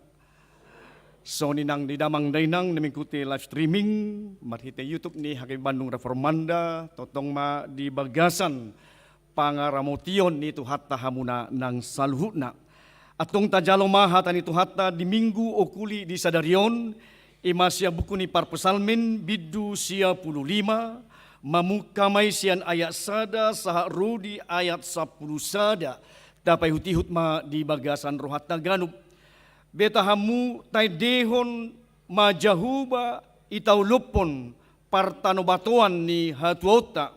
Songon i nang di damang dainang na mengikuti live streaming marhite YouTube ni H K B Bandung Reformanda, tongtong ma di bagasan pangaramotion ni Tuhanta hamuna nang saluhutna. Antong tajalo ma hata ni Tuhanta di Minggu Okuli di sadari on, i ma sian buku ni Parpsalmen bindu sia pulu lima, mamungka ma i sian ayat sada sahat ro di ayat sampulu sada. Tapaihutihut ma di bagasan rohanta ganup. Beta hamu, taendehon ma Jahowa, itaolophon partanobatoan ni hatuaonta.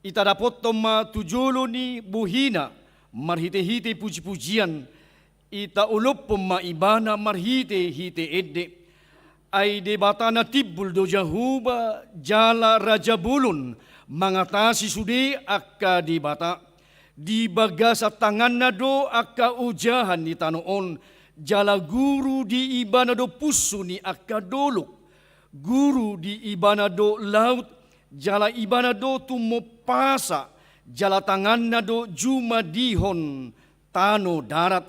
Itadapothon ma tu jolo ni bohina marhitehite pujipujian, itaolophon ma Ibana marhitehite ende. Ai Debata na timbul do Jahowa, jala raja bolon, mangatasi sude angka debata. Di bagasan tanganna do angka ojahan ni tano on, jala guru di Ibana do punsu ni angka dolok. Guru di Ibana do laut, jala Ibana do tumompasa, jala tanganna do jumadihon tano darat.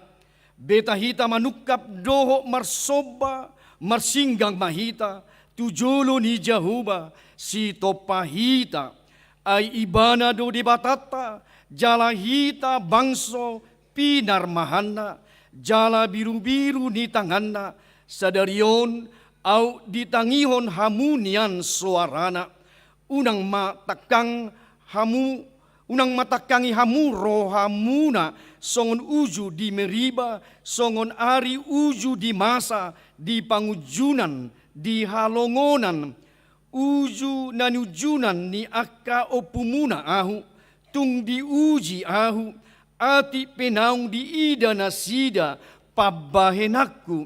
Beta hita manungkap dohot marsomba, marsinggang ma hita tu jolo ni Jahowa, sitompa hita. Ai Ibana do Debatanta, jala hita bangso pinarmahanna, jala birubiru ni tanganna. Sadari on ahu ditangihon hamu nian soarana. Unang ma tangkang hamu, unang ma tangkangi hamu rohamuna songon uju di Meriba, songon ari uju di Masa, di pangunjunan, di halongonan, uju na niunjunan ni angka ompumuna ahu. Tung diuji ahu, atik pe naung diida nasida pambahenanku.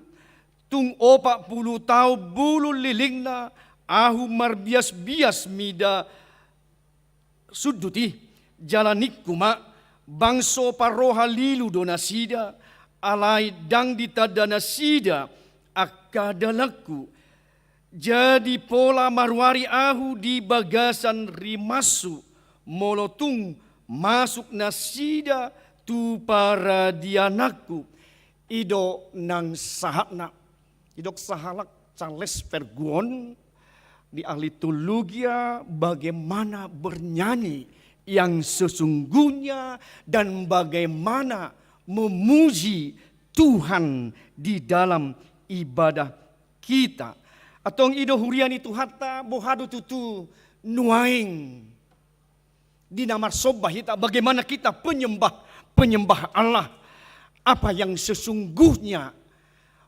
Tung opat pulu taon bolon lelengna ahu marbiasbias mida sundut i, jala ningku ma, bangso parroha lilu do nasida, alai ndang ditanda nasida angka dalanku. Jadi pola maruari ahu di bagasan rimashu, molo tung masuk nasida tu paradiananku. I do nang sahatna. Didok sahalak Charles Ferguson, di ahli teologia, bagaimana bernyanyi yang sesungguhnya dan bagaimana memuji Tuhan di dalam ibadah kita. Antong i do huria ni Tuhanta, boha do tutu nuaeng di na marsomba hita, bagaimana kita penyembah, penyembah Allah. Apa yang sesungguhnya,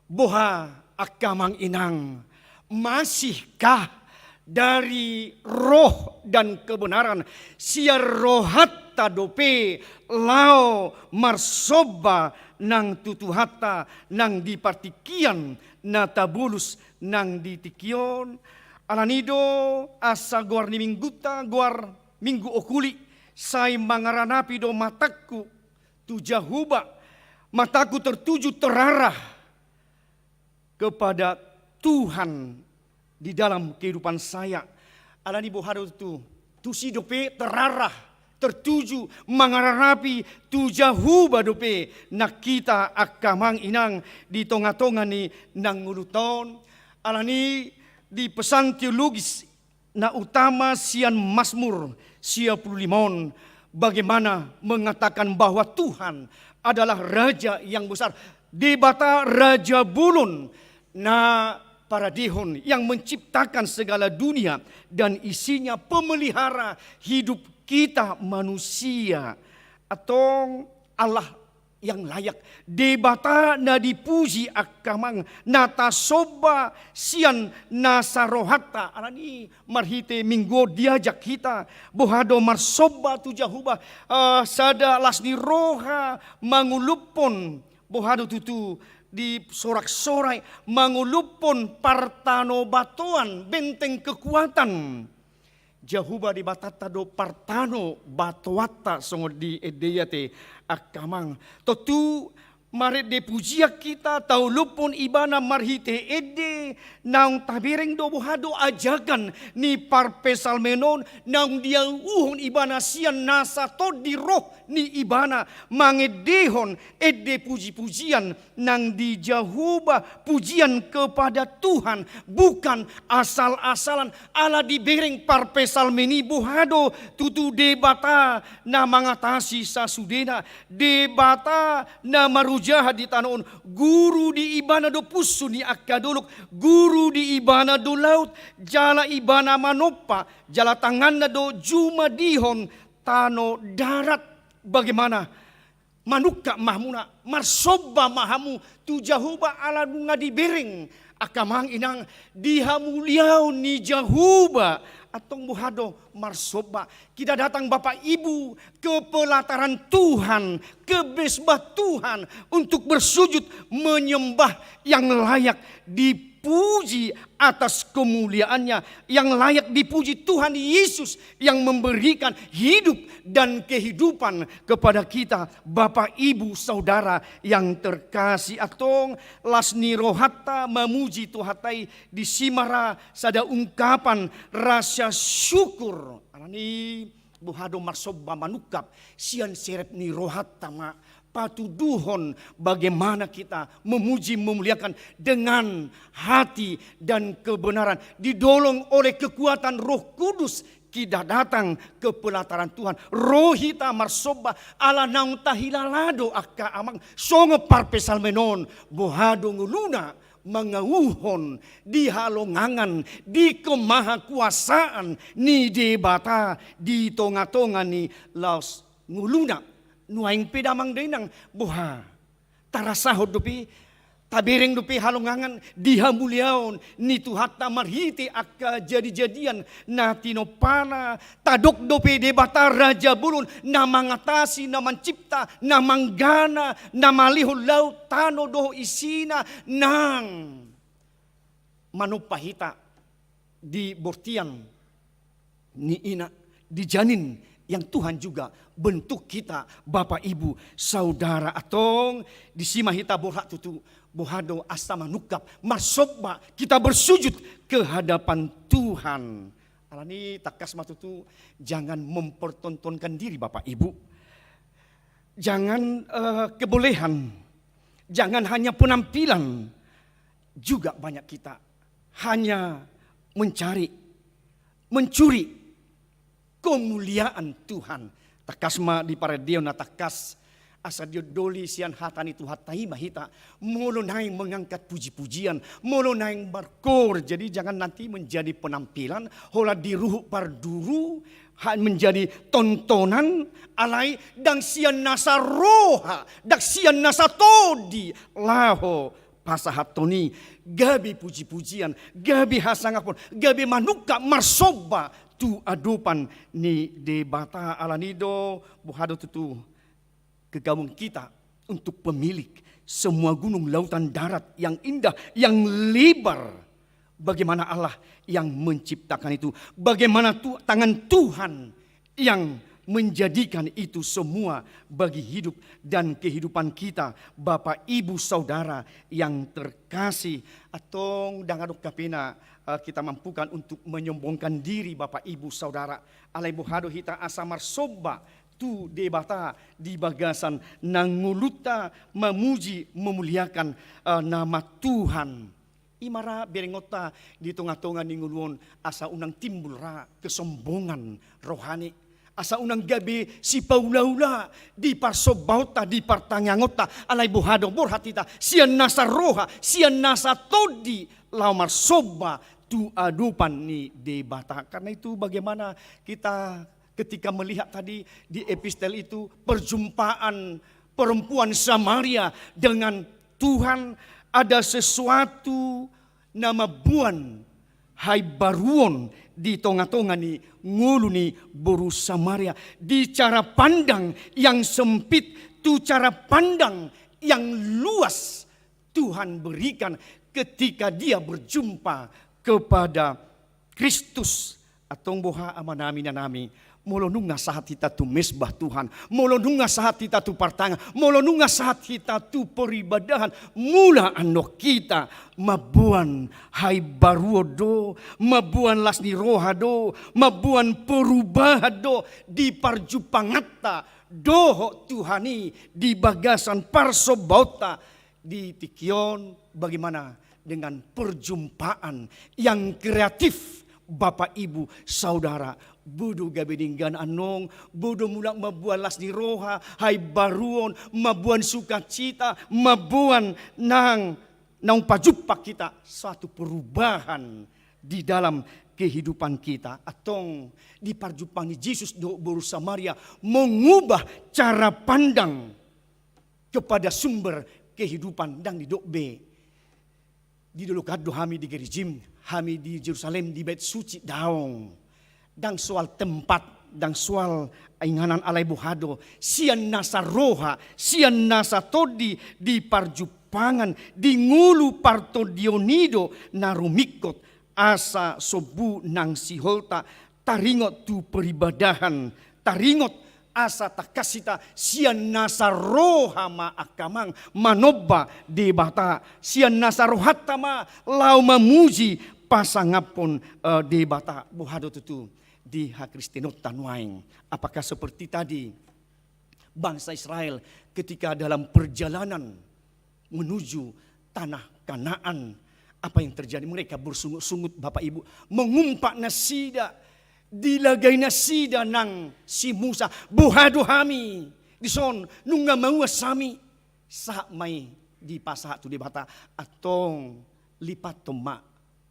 boha angka amang inang, masihkah dari roh dan kebenaran, sian rohanta dope laho marsomba nang tu Tuhanta nang di partingkian na tabolus nang di tingki on? Alani do asa goar ni minggunta, goar Minggu Okuli, sai mangaranapi do matangku tu Jahowa, matangku tertuju, terarah kepada Tuhan di dalam kehidupan saya. Alani boha do tutu, tusi dope terarah, tertuju, mangaranapi tu Jahowa dope nang hita angka amang inang di tongatonga ni na ngolunta on. Alani di pesan teologis na utama sian Mazmur sia pulu lima on, bagaimana mengatakan bahwa Tuhan adalah Raja yang besar, Debata Raja Bolon na paradehon, yang menciptakan segala dunia dan isinya, pemelihara hidup kita manusia. Antong Allah yang layak, Debata na dipuji angka amang, na tasomba sian nasa rohanta. Alani marhite Minggu on diajak hita, boha do marsomba tu Jahowa, eh, sada las ni roha manguluphon, boha do tutu di soraksorai, manguluphon partanobatoan, benteng kekuatan. Jahowa Debatanta do partanobatoanta songon di ende i ate angka amang. Tontu Marende pujian hita, taolophon Ibana marhite ende. Naung tabereng do boha do ajakan ni parpsalmen on, naung diauhon Ibana sian nasa tondi roh ni Ibana, mangendehon ende puji-pujian nang di Jahowa, pujian kepada Tuhan, bukan asal-asalan. Ala dibereng parpsalmen i boha do tutu Debata na mangatasi sasudena, Debata na marojahan di tano on. Guru di Ibana do punsu ni angka dolok, guru di Ibana do laut, jala Ibana manompa, jala tanganna do jumadihon tano darat. Bagaimana? Manungkap ma hamuna, marsomba ma hamu tu Jahowa ala nunga dibereng. Angka amang inang, di hamuliaon ni Jahowa, antong boha do marsomba. Kita datang, Bapak Ibu, ke pelataran Tuhan, ke mezbah Tuhan, untuk bersujud menyembah yang layak dipuji atas kemuliaan-Nya, yang layak dipuji Tuhan Yesus yang memberikan hidup dan kehidupan kepada kita, Bapak, Ibu, Saudara yang terkasih. Antong las ni rohanta mamuji Tuhanta i, disi ma ra sada ungkapan rasa syukur. Alani boha do marsomba manungkap, sian serep ni rohanta ma patuduhon bagaimana kita memuji, memuliakan dengan hati dan kebenaran. Didorong oleh kekuatan Roh Kudus, kita datang ke pelataran Tuhan. Ro hita marsomba, ala naung tahilala do angka amang, songon parpsalmen on, boha do ngoluna mangauhon di halongangan, di kemahakuasaan ni Debata di tonga-tonga ni laos ngoluna. Nuaeng pe damang dainang, boha, tarasahon dope, tabereng dope halongangan di hamuliaon ni Tuhanta marhite angka jadi-jadian na tinompana. Tadok dope Debata raja bolon, na mangatasi, na mancipta, na manggana, na malehon laut, tano dohot isina, nang manompa hita di bortian ni ina, di janin yang Tuhan juga bentuk kita, Bapak, Ibu, Saudara. Antong disi ma hita borhat tutu, boha do asa manungkap, marsomba, kita bersujud ke hadapan Tuhan. Alani tangkas ma tutu, jangan mempertontonkan diri, Bapak, Ibu. Jangan, eh, kebolehan, jangan hanya penampilan. Juga banyak kita hanya mencari, mencuri kemuliaan Tuhan. Tangkas ma di parendeon na tangkas, asa diondoli sian hata ni Tuhanta i ma hita, molo naeng mengangkat puji-pujian, molo naeng markoor. Jadi jangan nanti menjadi penampilan, holan diruhut parduru, ha-, menjadi tontonan, alai ndang sian nasa roha, ndang sian nasa tondi laho pasahathon i, gabe puji-pujian, gabe hasangapon, gabe manungkap marsomba tu adopan ni Debata. Alani do, boha do tutu, kegabungan kita untuk pemilik semua gunung, lautan, darat yang indah, yang lebar. Bagaimana Allah yang menciptakan itu? Bagaimana tu-, tangan Tuhan yang menjadikan itu semua bagi hidup dan kehidupan kita, Bapak, Ibu, Saudara yang terkasih? Antong ndang adong hape na, eh, kita mampukan untuk menyombongkan diri, Bapak, Ibu, Saudara. Alai boha do hita asa marsomba tu Debata di bagasan na ngolunta mamuji, memuliakan, eh, nama Tuhan. I ma ra berengonta di tonga-tonga ni ngolu on, asa unang timbul ra kesombongan rohani, asa unang gabe sipaula-ula di parsombaonta, di partangiangonta. Alai boha do, borhat hita sian nasa roha, sian nasa tondi laho marsomba tu adopan ni Debata. Karena itu, bagaimana kita ketika melihat tadi di epistel itu, perjumpaan perempuan Samaria dengan Tuhan, ada sesuatu na mamboan haimbaruon di tonga-tonga ni ngolu ni boru Samaria. Di cara pandang yang sempit tu cara pandang yang luas, Tuhan berikan ketika dia berjumpa kepada Kristus. Antong boha, amanami, inanami, Molo nunga sahat hita tu mesbah Tuhan, molo nunga sahat hita tu partangan, molo nunga sahat hita tu peribadahan, mula annon hita mamboan haimbaruon do, mamboan las ni roha do, mamboan perubahan do di parjumpanganta dohot Tuhan i di bagasan parsombaonta di tingki on. Bagaimana dengan perjumpaan yang kreatif, Bapak, Ibu, Saudara? Bodo gabe denggan annon, bodo mulak mamboan las ni roha, haimbaruon, mamboan sukacita, mamboan nang naung pajumpang hita, suatu perubahan di dalam kehidupan kita. Antong di parjumpang ni Jesus dohot boru Samaria mengubah cara pandang kepada sumber kehidupan. Ndang didok be di dolok an do hami di Gerizim, hami di Jerusalem, di Bait Suci, daong. Ndang soal tempat, ndang soal inganan, alai boha do, sian nasa roha, sian nasa tondi di parjumpangan, di ngolu partondion i do na rumingkot asa sombu nang siholta taringot tu peribadahan, taringot asa tangkas hita sian nasa roha ma angka amang manomba Debata, sian nasa rohanta ma laho mamuji pasangaphon, eh, Debata. Boha do tutu di hakristenonta nuaeng? Apakah seperti tadi bangsa Israel ketika dalam perjalanan menuju tanah Kanaan, apa yang terjadi? Mereka bersungut-sungut, Bapak Ibu, mengumpat nasida, dilagai nasida nang si Musa, boha do hami dison, nunga mauas hami, sahat ma i dipasahat tu Debata. Antong lipathon ma,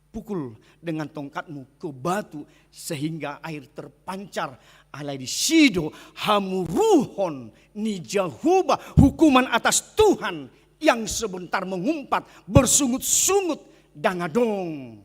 pukul dengan tongkatmu ke batu sehingga air terpancar. Alai disi do hamuruhon ni Jahowa, hukuman atas Tuhan yang sebentar mengumpat, bersungut-sungut, ndang adong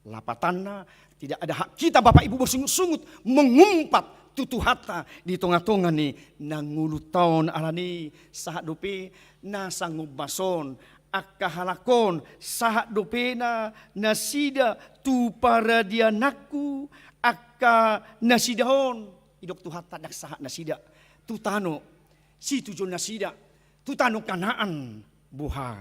lapatanna. Tidak ada hak kita, Bapak Ibu, bersungut-sungut mengumpat tu Tuhanta di tonga-tonga ni na ngolunta on. Alani sahat dope na sangombas on angka halak on, sahat dope na nasida tu paradiananku angka nasida on. Didok Tuhanta ndang sahat nasida tu tano situjuon nasida, tu tano Kanaan. Boha?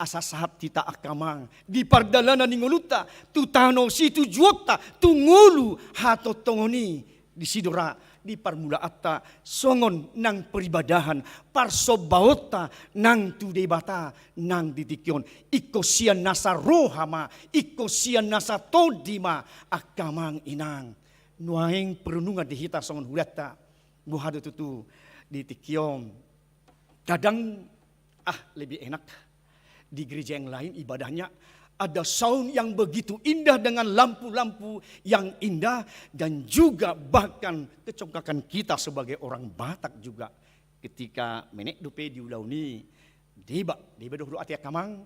Asa sahat hita angka amang di pardalanan ni ngolunta tu tano situjuonta, tu ngolu hatongtongon i. Disi do ra di parmulaanta songon nang peribadahan, parsombaonta nang tu Debata nang di tingki on. Ingkon sian nasa roha ma, ingkon sian nasa tondi ma, angka amang inang. Nuaeng perenungan di hita songon hudanta, boha do tutu di tingki on? Kadang, ah, lebih enak di gereja yang lain ibadahnya, ada sound yang begitu indah dengan lampu-lampu yang indah, dan juga bahkan kecongkakan kita sebagai orang Batak juga. Ketika menek dope di ulaon i, deba, deba dohot ate angka amang,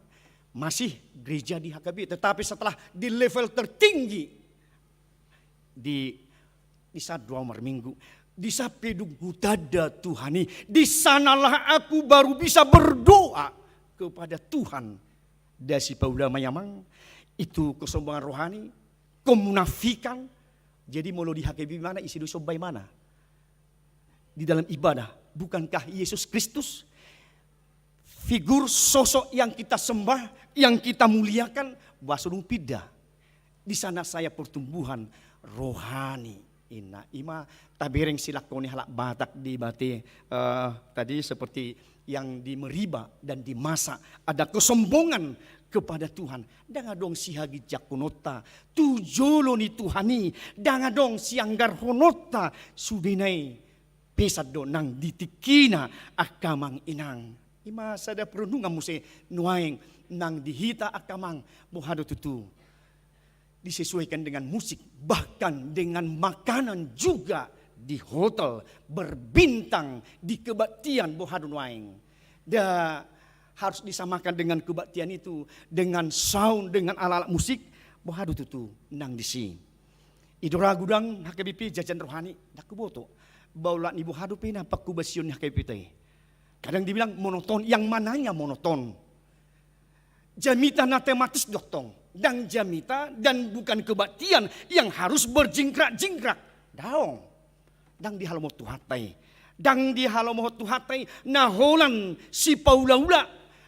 masih gereja di H K B, tetapi setelah di level tertinggi di, di saat doa malam minggu, di saat pe dung hutanda Tuhan i, di sanalah aku baru bisa berdoa kepada Tuhan. Ndang sipaulama i amang, itu kesombongan rohani, kemunafikan. Jadi molo di H K B i mana, ise do somba i mana? Di dalam ibadah, bukankah Yesus Kristus figur sosok yang kita sembah, yang kita muliakan? Boha so dung pinda? Di sana saya pertumbuhan rohani. Inna, ima tabereng silangkon ni halak Batak di bate, eh, tadi seperti yang di Meriba dan di Masa, ada kesombongan kepada Tuhan. Ndang adong sihaginjangkononta tu jolo ni Tuhan i, ndang adong sianggarhononta. Sudena i pesan do nang di tingkina, angka amang inang. Ima sada perenungan muse nuaeng nang di hita, angka amang. Boha do tutu? Disesuaikan dengan musik, bahkan dengan makanan juga di hotel berbintang, di kebaktian, boha do nuaeng? Nda harus disamakan dengan kebaktian itu, dengan sound, dengan alat-alat musik, boha do tutu nang disi? I do ra godang H K B P jajan rohani, ndang huboto. Ba olat ni boha dope na pangkobasion ni H K B P i? Kadang dibilang monoton, yang mananya monoton? Jamita na tematis do tong, ndang jamita dan bukan kebaktian yang harus berjingkrak-jingkrak. Daong. Ndang dihalomohon Tuhanta i. Ndang dihalomohon Tuhanta i na holan sipaulaula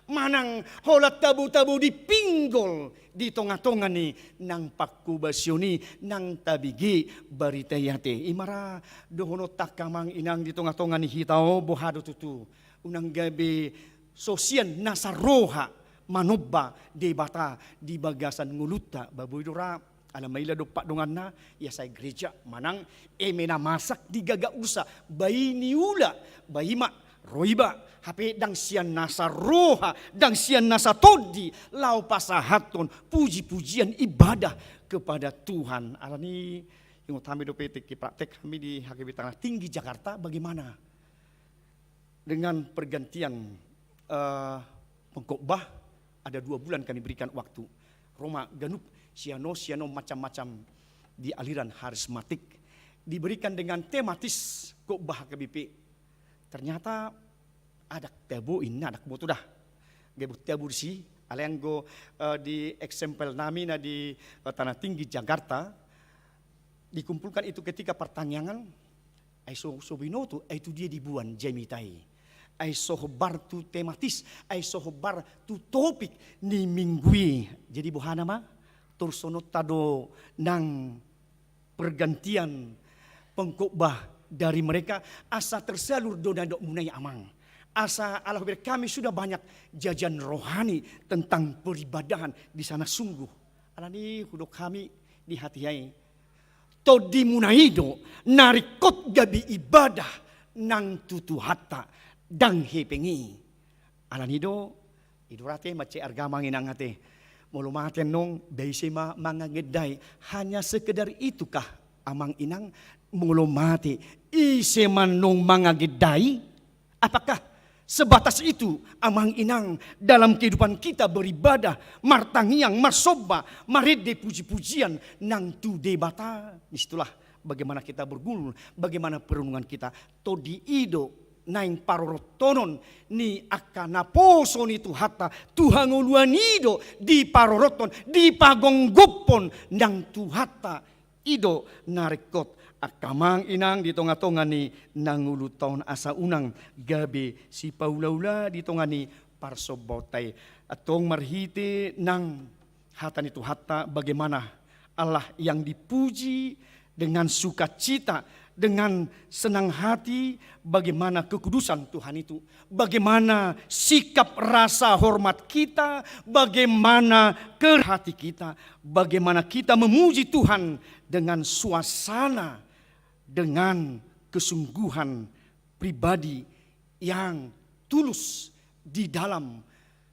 manang holan tabo-tabo di pinggol di tonga-tonga ni nang pangkobasion i nang tabege barita i ate. I ma ra dohononta angka amang inang di tonga-tonga ni hita on, boha do tutu? Unang gabe so sian nasa roha manomba Debata di bagasan ngolunta, ba boi do ra. Ala maila dompak donganna, ia sai gereja manang eme na masak di gaga usa, ba i niula, ba i ma ro iba, hape ndang sian nasa roha, ndang sian nasa tondi laho pasahathon puji-pujian ibadah kepada Tuhan. Alani i, ingot hami dope tingki praktek hami di H K B Tanah Tinggi Jakarta, bagaimana dengan pergantian, eh, pengkhotbah, ada dua bulan kami berikan waktu. Ro ma ganup sian on, sian on, macam-macam di aliran harismatik. Diberikan dengan tematis khotbah H K B P. Ternyata adak tabo inna, adak boto da. Gabe tabo disi, alai anggo, eh, di eksempel nami na di, eh, Tanah Tinggi Jakarta, dikumpulkan itu ketika pertanyaan, ai so, so binoto, ai tu dia diboan jamita i. Ai so hombar tu tematis, ai so hombar tu topik ni minggu i. Jadi boha nama? Torus sononta do nang pergantian pengkhotbah dari mereka, asa tersalur do na didok muna i amang. Asa ala hubereng hami sudah banyak jajan rohani tentang peribadahan di sana sungguh. Alani i hudok hami di hatiha i, tondimuna i do na ringkot gabe ibadah nang tu Tuhanta, ndang hepeng i. Alani i do, i do ra ate, mansai arga amang inang ate. Molo mate annon, ba ise ma mangagendai? Hanya sekedar itukah amang inang? Molo mate, ise ma annon mangagendai? Apakah sebatas itu amang inang dalam kehidupan kita beribadah, martangiang, marsomba, marende puji-pujian nang tu Debata? Disitulah bagaimana kita bergumul, bagaimana perenungan kita. Tondi i do naeng parorothon ni angka naposo ni Tuhanta, tu hangoluan i do diparorothon, dipagomgophon nang Tuhanta. I do na ringkot angka amang inang di tonga-tonga ni na ngolunta on, asa unang gabe sipaulaula di tonga ni parsombaonta i. Antong marhite nang hata ni Tuhanta, bagaimana Allah yang dipuji dengan sukacita, dengan senang hati, bagaimana kekudusan Tuhan itu, bagaimana sikap rasa hormat kita, bagaimana ke hati kita, bagaimana kita memuji Tuhan dengan suasana, dengan kesungguhan pribadi yang tulus di dalam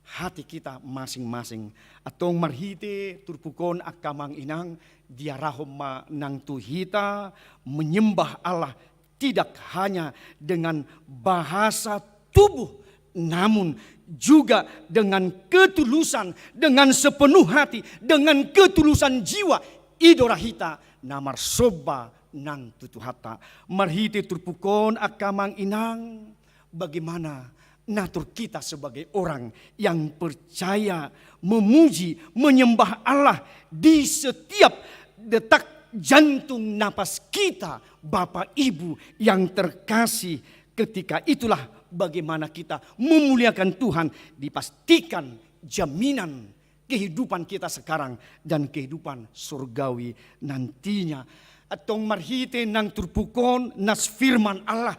hati kita masing-masing. Antong marhite turpuk on angka amang inang, diarahon ma nang tu hita menyembah Allah tidak hanya dengan bahasa tubuh, namun juga dengan ketulusan, dengan sepenuh hati, dengan ketulusan jiwa. I do ra hita na marsomba nang tu Tuhanta. Marhite turpuk on angka amang inang, bagaimana natur kita sebagai orang yang percaya, memuji, menyembah Allah di setiap detak jantung napas kita, Bapak Ibu yang terkasih, ketika itulah bagaimana kita memuliakan Tuhan, dipastikan jaminan kehidupan kita sekarang dan kehidupan surgawi nantinya. Antong marhite nang turpuk on, nas firman Allah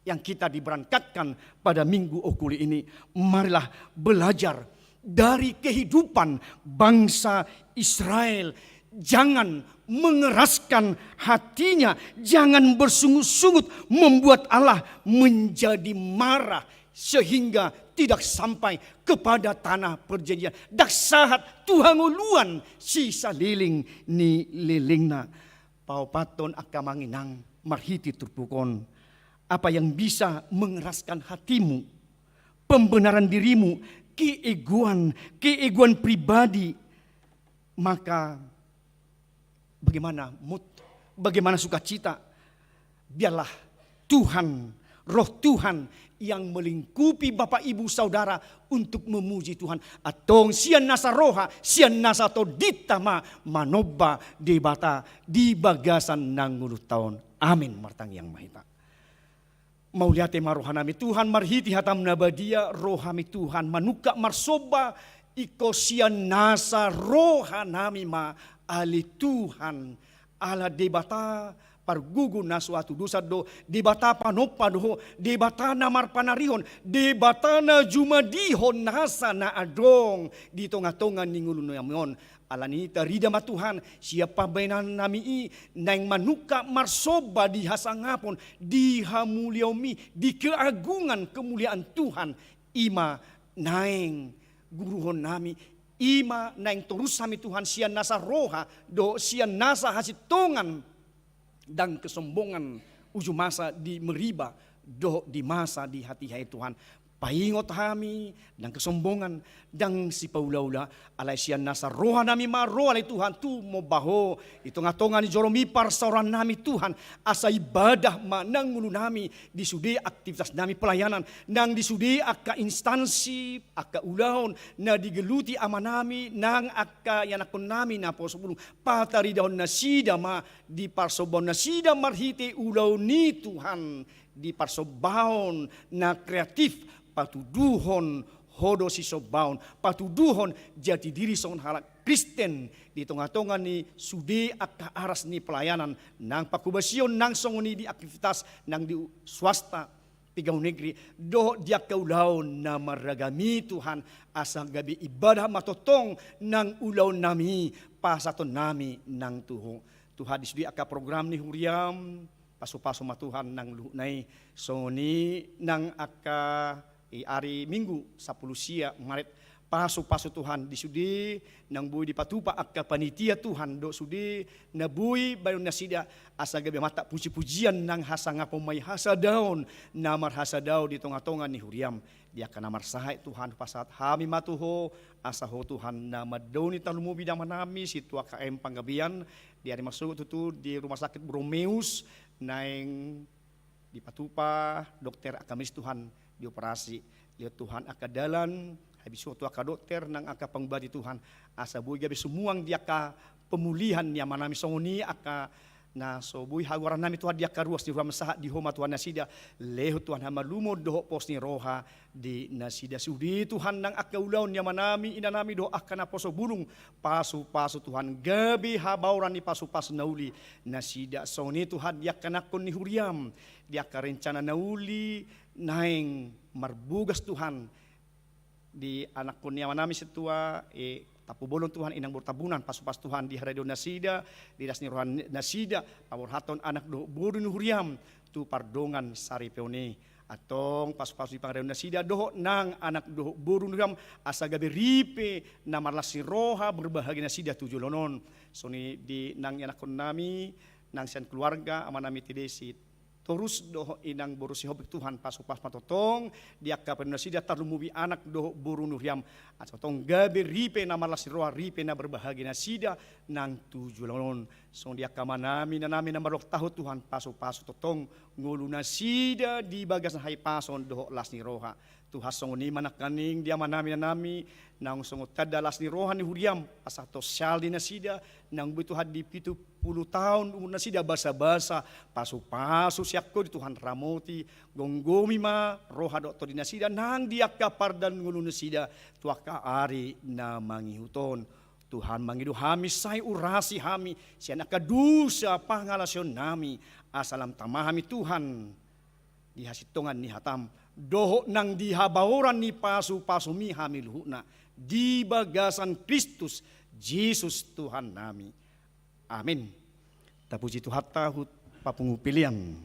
yang kita diberangkatkan pada Minggu Okuli ini, marilah belajar dari kehidupan bangsa Israel. Jangan mengeraskan hatinya, jangan bersungut-sungut membuat Allah menjadi marah sehingga tidak sampai kepada tanah perjanjian. Ndang sahat tu hangoluan sisaliling ni lelengna. Paopathon angka amang inang, marhite turpuk on. Apa yang bisa mengeraskan hatimu, pembenaran dirimu, keegoan, keegoan pribadi, maka bagaimana mood, bagaimana sukacita, biarlah Tuhan, Roh Tuhan yang melingkupi Bapak Ibu Saudara untuk memuji Tuhan. Antong sian nasa roha, sian nasa tondinta ma manomba Debata di bagasan na ngolunta on. Amin. Martangiang ma hita. Mauliate ma rohanami Tuhan, marhite hataM na badia, rohaMi Tuhan manungkap marsomba, ingkon sian nasa rohanami ma, ale Tuhan, ala Debata pargogo na so hatudosan do, Debata panompa do Ho, Debata na marpanarihon, Debata na jumadihon nasa na adong di tonga-tonga ni ngolunami on. Alani i tarida ma Tuhan, sian pambahenannami i, naeng manungkap marsomba di hasangapon, di hamuliaonMi, di keagungan kemuliaan Tuhan, i ma naeng guruhonnami, i ma naeng torus hami Tuhan, sian nasa roha, dohot sian nasa hasintongan, ndang kesombongan, uju masa di Meriba, dohot di masa di hatiha i Tuhan. Paingot hami, ndang kesombongan, ndang sipaula-ula, alai sian nasa rohanami ma ro ale Tuhan tumomba Ho, di tonga-tonga ni joroMi parsaorannami Tuhan, asa ibadah ma nang ngolunami, di sude aktivitasnami pelayanan, nang di sude angka instansi, angka ulaon, na digeluti amanami, nang angka ianakkonnami naposobulung, pataridahon nasida ma, di parsombaon nasida marhite ulaon i Tuhan, di parsombaon na kreatif, patuduhon Ho do sisombaon, patuduhon jati diri songon halak Kristen, di tonga-tonga ni sude angka aras ni pelayanan, nang panghobasion, nang songon i di aktivitas, nang di swasta, pegawai negeri, dohot di angka ulaon na marragam i Tuhan, asa gabe ibadah ma tongtong nang ulaonnami, pasahatonnami nang tu Ho. Tuhan, di sude angka program ni huriaM, pasu-pasu ma Tuhan nang luhutna i, songon i nang angka i ari Minggu sampulu sia Maret, pasu-pasu Tuhan di sude, nang boi dipatupa angka panitia Tuhan, dohot sude, na boi baenon nasida, asa gabe amanta puji-pujian nang hasangapon ma i hasadaon, na marhasadaon di tonga-tonga ni huriaM, di angka na marsahat Tuhan, pasahat hami ma tu Ho, asa Ho Tuhan na mandaoni tarlumobi di amanami, sintua K M Panggabean, di ari marsogot tutu di rumah sakit Borromeus, naeng dipatupa dokter angka medis Tuhan dioperasi. Lehon Tuhan angka dalan habisuhon tu angka dokter nang angka pangobati Tuhan, asa boi gabe sumuang di angka pemulihan ni amanami songon i angka na so boi hagoarannami Tuhan di angka ruas ni roha, sahat di Ho ma Tuhan nasida. Lehon Tuhan hamalumon dohot pos ni roha di nasida. Sude Tuhan nang angka ulaon ni amanami, inanami dohot angka naposobulung, pasu-pasu Tuhan, gabe habaoran ni pasu-pasu na uli nasida. Songon i Tuhan di angka anakkon ni huriaM, di angka rencana na uli, naeng marbogas Tuhan, di anakkon ni amanami sintua, e, Tampubolon Tuhan, inang boru Tambunan, pasu-pasu Tuhan di haradeon nasida, di las ni roha nasida, paborhathon anak dohot boru ni huriaM, tu pardongansaripeon i. Antong pasu-pasu di pangaradeon nasida, dohot nang anak dohot boru ni huriaM, asa gabe ripe na marlas ni roha, berbahagia nasida tu joloan on. Songon i di nang ianakkonnami, nang sian keluarga, amanami Tedesi, Torus dohot inang boru Sihombing Tuhan, pasu-pasu ma tongtong, di angka paneon nasida tarlumobi anak dohot boru ni huriaM. Asa tongtong gabe ripe na marlas ni roha, ripe na berbahagia nasida, nang tu joloan on. Songon i di angka amanami, inanami na mardohot tahu Tuhan, pasu-pasu tongtong, ngolu nasida di bagasan hahipason dohot las ni roha. Tuhan songon i ma nangkaning di amanami, inanami, naung songon tanda las ni roha ni huriaM, pasahathon sial di nasida, naung boi Tuhan di pitu pulu taon umur nasida basa-basa, pasu-pasu sian Ho di Tuhan, ramoti, gomgomi ma roha dohot tondi nasida, nang di angka pardalan ngolu nasida, tu angka ari na mangihut on. Tuhan mangido hami, sai urasi hami, sian angka dosa pangalaosionnami, asa lam tama hami Tuhan. Di hasintongan ni hataM, dohot nang di habaoran ni pasu-pasuMi hami luhutna, di bagasan Kristus Jesus Tuhannami. Amin. Tapuji Tuhanta, huhut papungu pelean.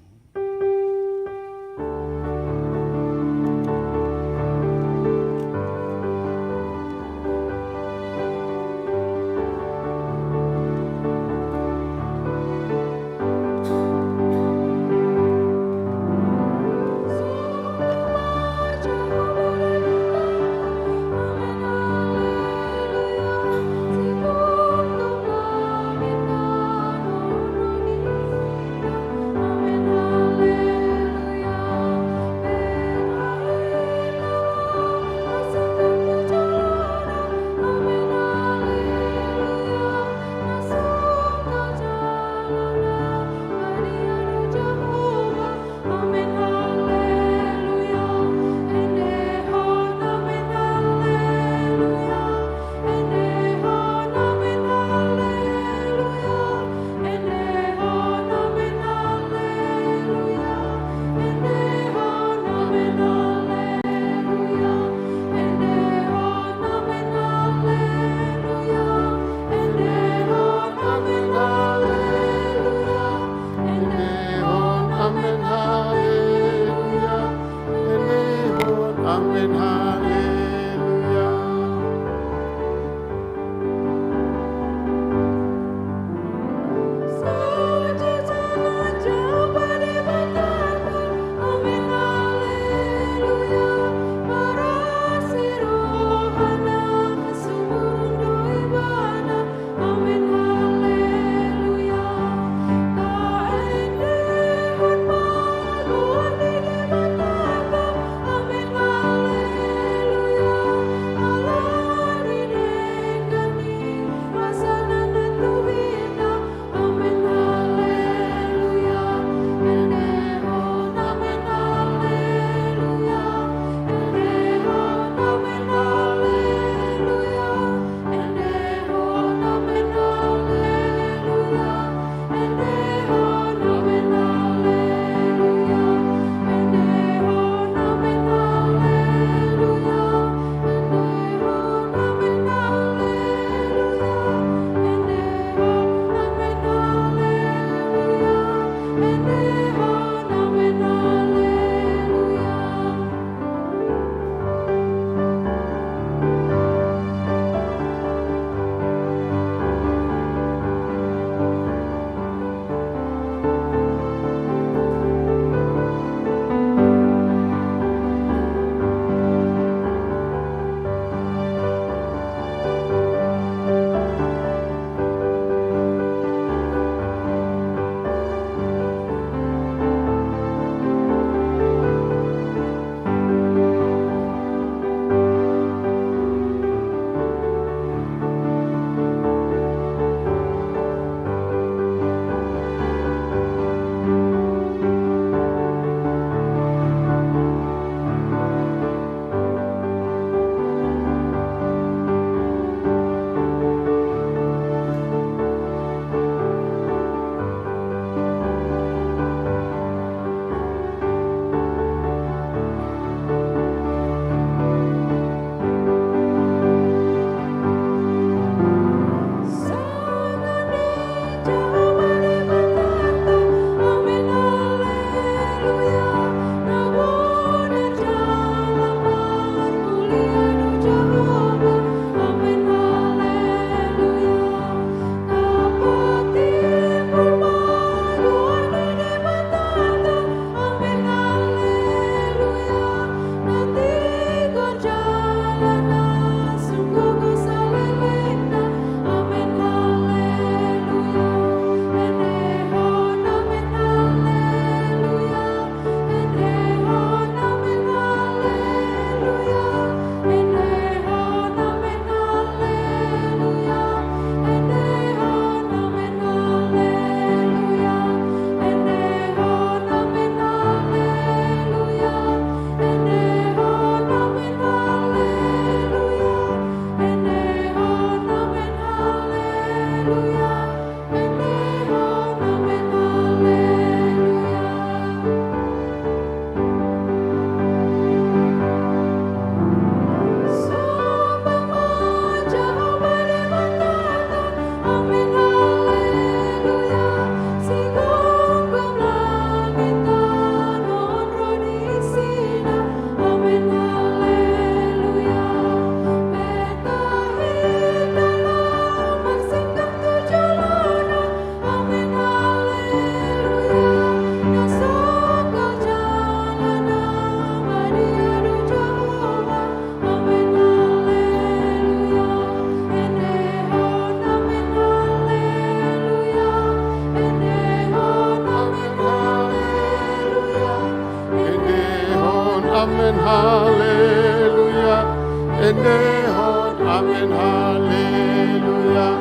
Haleluya,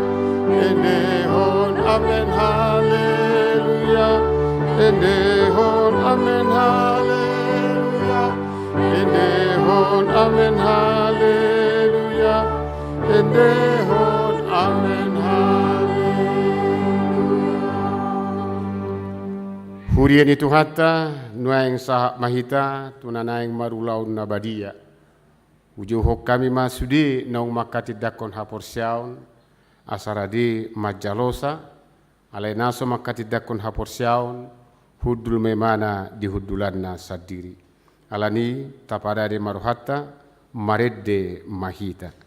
endehon amen, haleluya, endehon amen, haleluya, endehon amen, haleluya, endehon amen, haleluya. Huria ni Tuhanta, nuaeng sahat ma hita tu na naeng marulaon na badia. Hujouhon hami ma sude naung mangkatindangkon haporseaon, asa rade manjalosa, alai na so mangkatindangkon haporseaon, hundul ma ibana di hundulanna sandiri. Alani, tapadare ma rohanta, marende ma hita.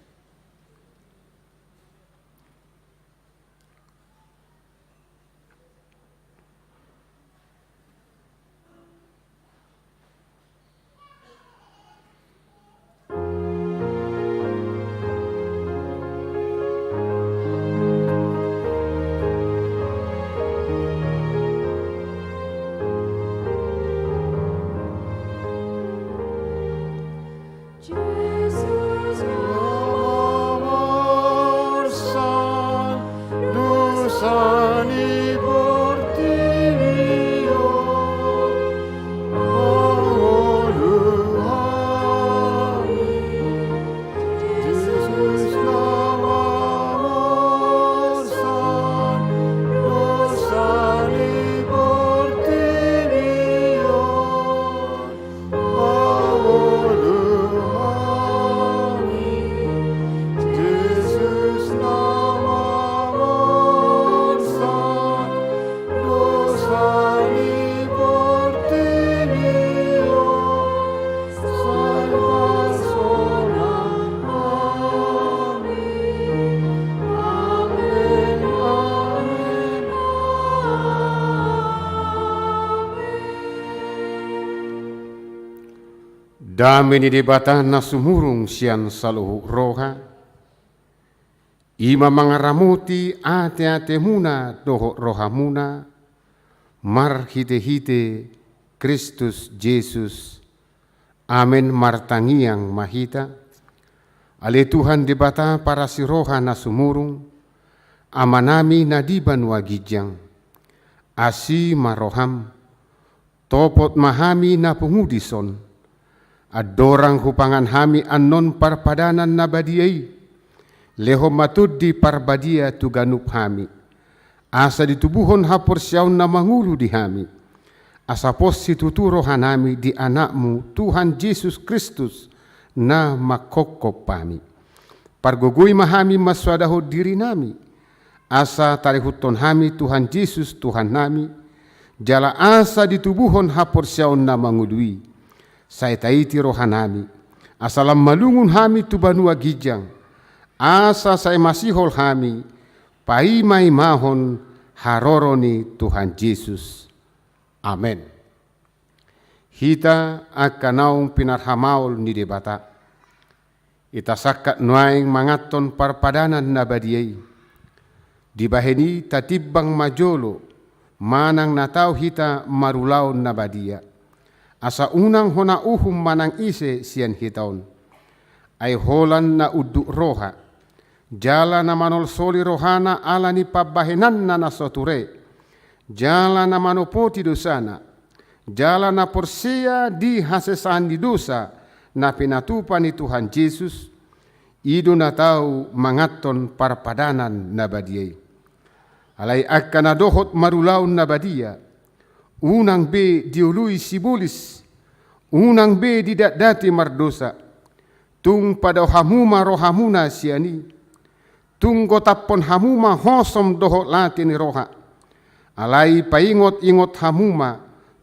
Jesus, Roma morsan, dosa ni portibi on, mangolu hami. Jesus, Roma morsan, dosa ni portibi on, Dame ni Debata na sumurung sian saluhut roha, i ma mangaramoti ateatemuna dohot rohamuna, marhitehite Kristus Jesus. Amen. Martangiang ma hita. Ale Tuhan Debata parasi roha na sumurung, Amanami na di banua ginjang, asi ma roham, topot ma hami na pungu dison. Andorang hupangan hami annon parpadanan na badia i, lehon ma Tondi Parbadia tu ganup hami, asa ditubuhon haporseaon na mangolu di hami, asa pos situtu rohanami di Anakmu Tuhan Jesus Kristus na manghophop hami. Pargogoi ma hami mansoadahon dirinami, asa tarihuthon hami Tuhan Jesus Tuhannami, jala asa ditubuhon haporseaon na mangolu i. Sai taiti rohanami, asa lam malungun hami tu banua ginjang, asa sai masihol hami paimaimahon haroro ni Tuhan Jesus. Amen. Hita angka naung pinarhamaol ni Debata, hita sangkap nuaeng manganhon parpadanan na badia i. Dibahen i tatimbang ma jolo manang na tau hita marulaon na badia, asa unang hona uhum manang ise sian hita on. Ai holan na unduk roha, jala na manolsoli rohana ala ni pambahenanna na so ture, jala na manopoti dosana, jala na porsea di hasesaan ni dosa na pinatupa ni Tuhan Jesus, i do na tau manganhon parpadanan na badia i. Alai angka na dohot marulaon na badia, unang be dioloi sibolis, unang be didatdati mardosa. Tung padao hamu ma rohamuna sian i. Tung gotaphon hamu ma hosom dohot late ni roha. Alai paingotingot hamu ma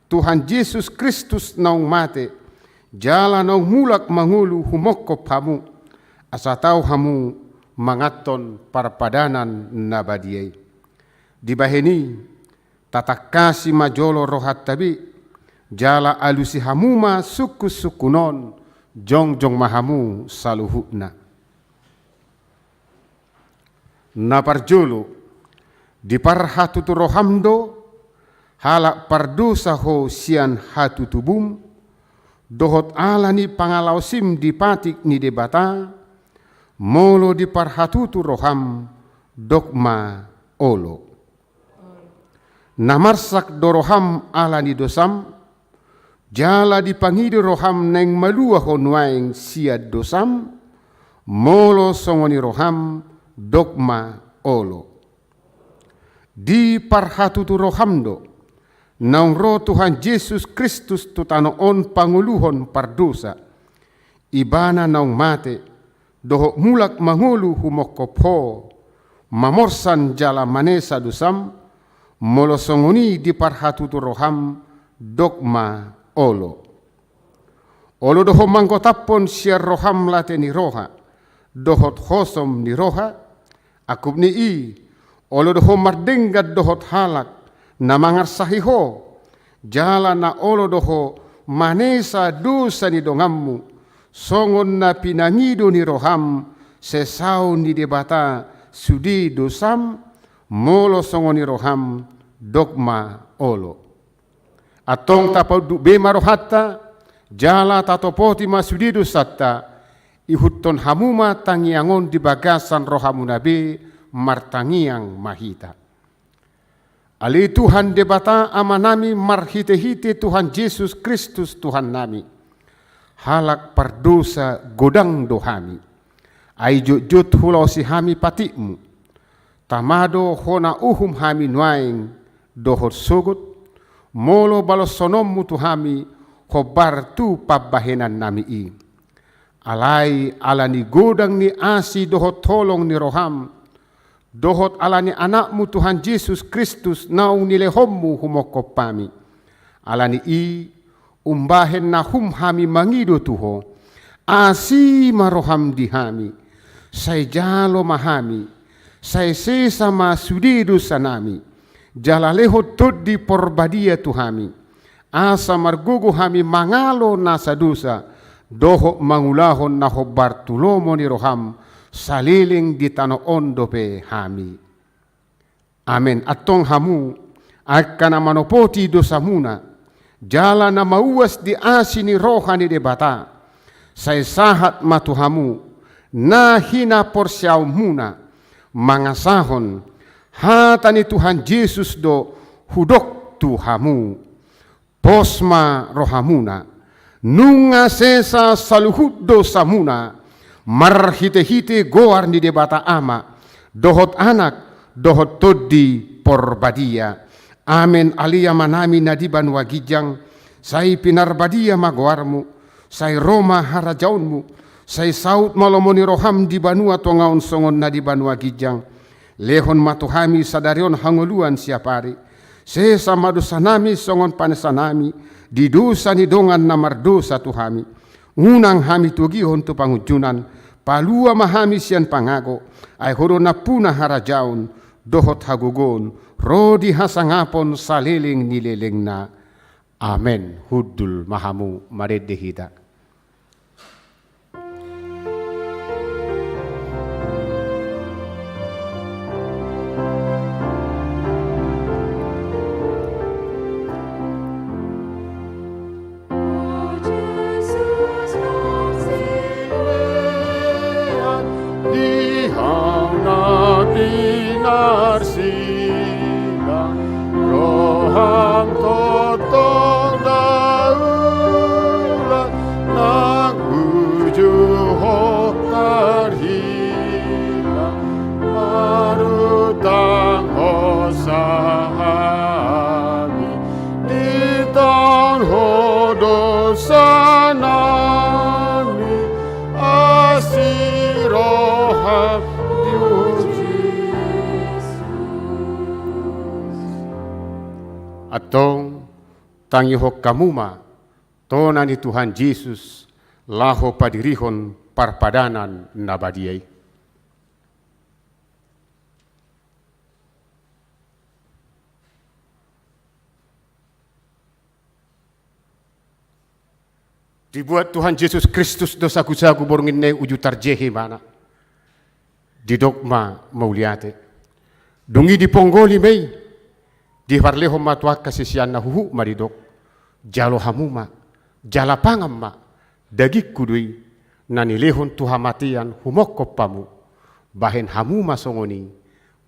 Tuhan Jesus Kristus naung mate, jala naung mulak mangolu humongkop hamu, asa tau hamu manganhon parpadanan na badia i. Dibahen i, tatangkasi ma jolo rohanta be, jala alusi hamu ma sungkunsungkun on, jongjong ma hamu saluhutna. Na parjolo, diparhatutu roham do, halak pardosa ho sian hatutubum, dohot ala ni pangalaosim di patik ni Debata, Molo diparhatutu roham, dok ma olo. Na marsak do roham ala ni dosam, jala dipangido roham naeng malua ho nuaeng sian dosam, molo songon i roham, dok ma olo. Diparhatutu roham do, naung ro Tuhan Jesus Kristus tu tano on pangoluhon pardosa, Ibana naung mate, dohot mulak mangolu humongkop ho, mamorsan jala manesa dosam, molo songon i diparhatutu roham, dok ma olo. Olo do ho manggotaphon sian roham late ni roha, dohot hosom ni roha, angkup ni i, olo do ho mardenggan dohot halak na mangarsahi ho, jala na olo do ho manesa dosa ni donganmu, songon na pinangido ni roham sesaon ni Debata sude dosam, molo songon i roham, dok ma olo. Antong tapaunduk be ma rohanta, jala tatopoti ma sude dosanta, ihuthon hamu ma tangiang on di bagasan rohamuna be, martangiang ma hita. Ale Tuhan Debata Amanami, marhitehite Tuhan Jesus Kristus Tuhannami, halak pardosa godang do hami. Ai jotjot hulaosi hami patikmu. Tama do hona uhum hami nuaeng dohot sogot, molo baloshononmu tu hami hombar tu pambahenannami i. Alai ala ni godang ni asi dohot holong ni roham, dohot ala ni Anakmu Tuhan Jesus Kristus naung nilehonmu humongkop hami. Ala ni i, umbahen na hum hami mangido tu ho, asi ma roham di hami, sai jalo ma hami, sai sesa ma sude dosanami, jala lehon Tondi Porbadia tu hami, asa margogo hami mangalo nasa dosa, dohot mangulahon na hombar tu lomo ni roham, saleleng di tano on dope hami. Amen. Antong hamu, angka na manopoti dosamuna, jala na mauas di asi ni roha ni Debata, sai sahat ma tu hamu, na hinaporseaonmuna, mangasahon, hata ni Tuhan Jesus do hudok tu hamu. Pos ma rohamuna, nunga sesa saluhut dosamuna, marhitehite goar ni Debata Ama, dohot Anak, dohot Tondi Porbadia. Amen. Ale Amanami na di banua ginjang, sai pinarbadia ma goarmu, sai ro ma harajaonmu, sai saut ma lomo ni roham di banua tonga on songon na di banua ginjang. Lehon ma tu hami sadari on hangoluan siapari. Sesa ma dosanami songon panesanami di dosa ni dongan na mardosa tu hami. Unang hami togihon tu pangunjunan, palua ma hami sian pangago, ai ho do nampuna harajaon, dohot hagogoon, ro di hasangapon saleleng ni lelengna. Amen. Hundul ma hamu, marende hita. Di hau na pinarsilang, roham tongtong daulat, nang uju ho tarhilang, marutang ho sahami, ditaon ho dosanami, asi roham diuji. Antong, tangihon hamu ma tona ni Tuhan Jesus, laho padirihon parpadanan na badia i. Dibuat Tuhan Jesus Kristus do sagusagu borngin na i uju tarjehe ibana. Didok ma mauliate. Dung i diponggoli ma i, diparlehon ma tu angka siseanna, huhut ma didok, jalo hamu ma, jala pangan ma, dagingku do i, na nilehon tu hamatean humongkop hamu, bahen hamu ma songon i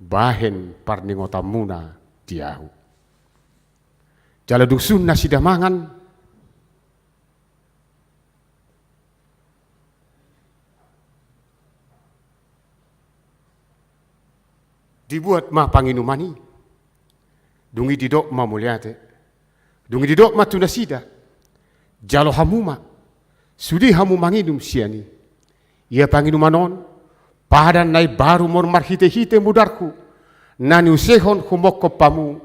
bahen parningotanmuna di ahu. Jala dung sun nasida mangan, dibuat ma panginuman i. Dung i didok ma mauliate. Dung i didok ma tu nasida: Jalo hamu ma, sude hamu manginum sian i. Ia panginuman on padan na imbaru ma on marhitehite mudarhu, na niusehon humongkop hamu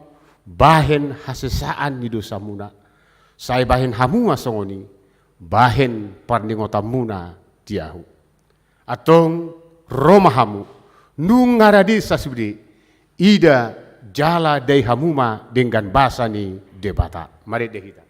bahen hasesaan ni dosamuna. Sai bahen hamu ma songon i bahen parningotanmuna di ahu. Antong ro ma hamu, nunga rade sasude, ida jala dai hamu ma denggan basa ni Debata. Marende hita.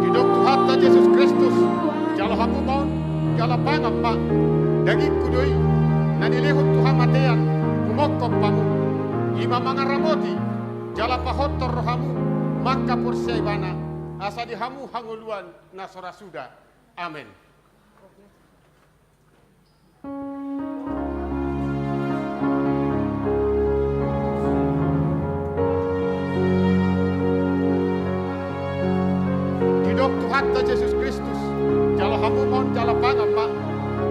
Didok Tuhanta Jesus Kristus: Jalo hamu ma on, jala pangan ma. Dagingku do i, na nilehon tu hamatean humongkop hamu. I ma mangaramoti jala pahotton rohamu mangkaporseai Ibana, asa di hamu hangoluan na so ra suda. Amen. Didok Tuhanta Jesus Kristus: Jalo hamu ma on, jala pangan ma.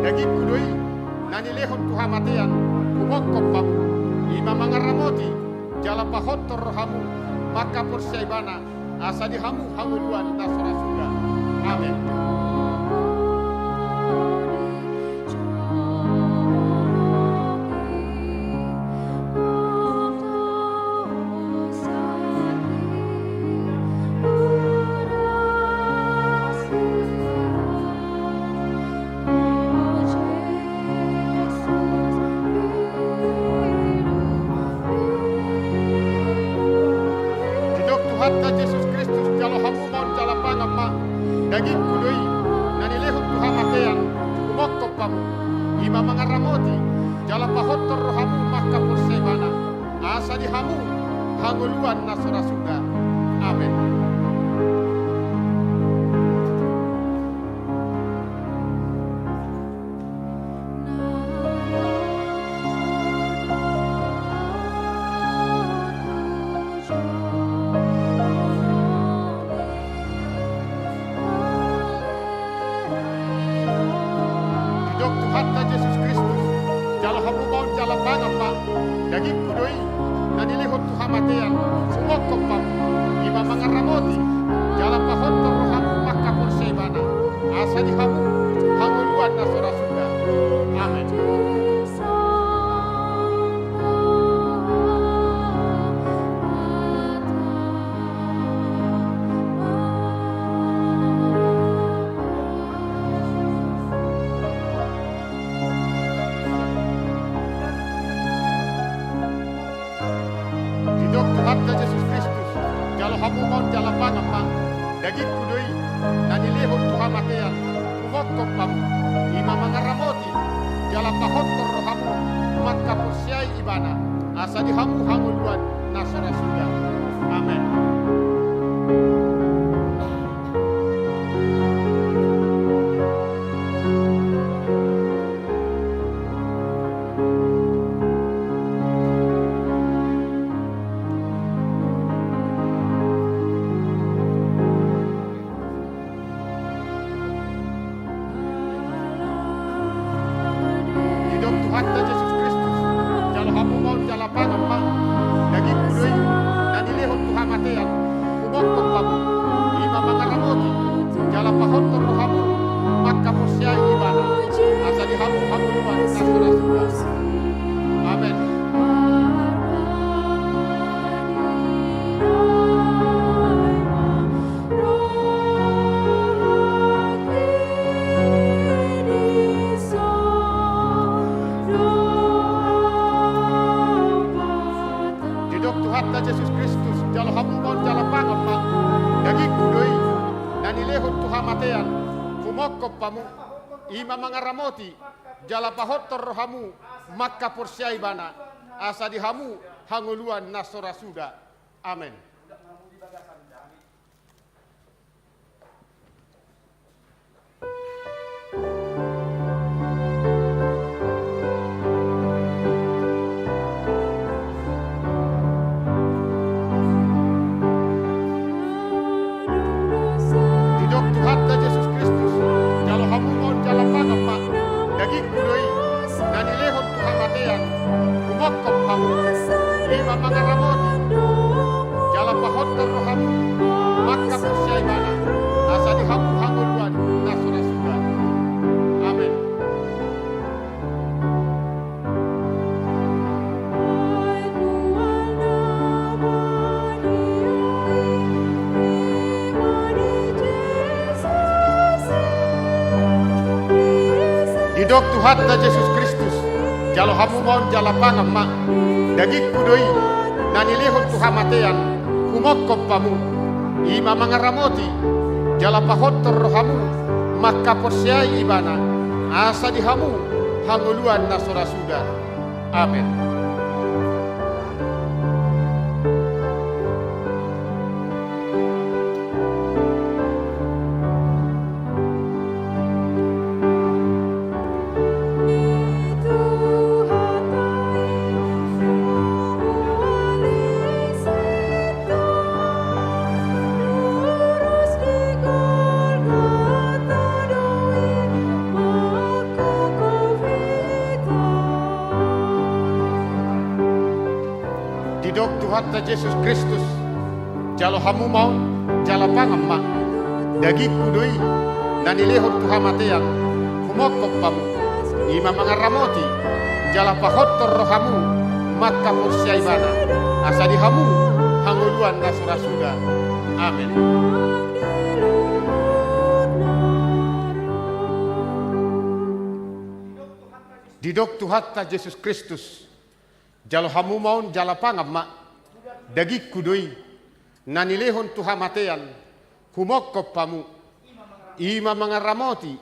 Dagingku do i, na nilehon tu hamatean humongkop hamu. I ma mangaramoti jala pahotton rohamu mangkaporseai Ibana, asa di hamu hangoluan na so ra suda. Amen. Tuhanta Jesus Kristus, jalo hamu ma on jala pangan ma. Dagingku do i, na nilehon tu hamatean, humongkop hamu. I ma mangaramoti, jala pahothon rohamu mangkaporseai ibana. Asa di hamu hangoluan na so ra suda. Amen. Didok Tuhanta Jesus Kristus, jalo hamu ma on jala pangan ma. Dagingku do i, na nilehon tu hamatean, humongkop hamu. I ma mangaramoti, jala pahothon rohamu mangkaporseai ibana. Asa di hamu hangoluan na so ra suda. Amen. Didok Tuhanta Jesus Kristus, jalo hamu ma on jala pangan ma. Dagingku do i, na nilehon tu hamatean, humongkop hamu. I ma mangaramoti, jala pahothon rohamu mangkaporseai ibana. Asa di hamu hangoluan na so ra suda. Amen. Didok Tuhanta Jesus Kristus, jalo hamu ma on jala pangan ma. Dagingku do i, na nilehon tu hamatean, humongkop hamu. I ma mangaramoti, jala pahothon rohamu mangkaporseai ibana. Asa di hamu hangoluan na so ra suda. Amen. Didok Tuhanta Jesus Kristus, jalo hamu ma on jala pangan ma. Dagingku do i, na nilehon tu hamatean, humongkop hamu. I ma mangaramoti, jala pahothon rohamu mangkaporseai ibana. Asa di hamu hangoluan na so ra suda. Amen. Didok Tuhanta Jesus Kristus, jalo hamu ma on jala pangan ma. Dagingku do i, na nilehon tu hamatean, humongkop hamu. I ma mangaramoti, jala pahothon rohamu mangkaporseai ibana. Asa di hamu hangoluan na so ra suda. Amen. Didok Tuhanta Jesus Kristus, jalo hamu ma on jala pangan ma. Dagingku do i, na nilehon tu hamatean, humongkop hamu. I ma mangaramoti, jala pahothon rohamu mangkaporseai ibana. Asa di hamu hangoluan na so ra suda. Amen. Didok Tuhanta Jesus Kristus, jalo hamu ma on jala pangan ma. Dagingku do i, na nilehon tu hamatean, humongkop hamu. I ma mangaramoti, jala pahothon rohamu mangkaporseai ibana. Asa di hamu hangoluan na so ra suda. Amen. Didok Tuhanta Jesus Kristus, jalo hamu ma on jala pangan ma. Dagingku do i, na nilehon tu hamatean, humongkop hamu. I ma mangaramoti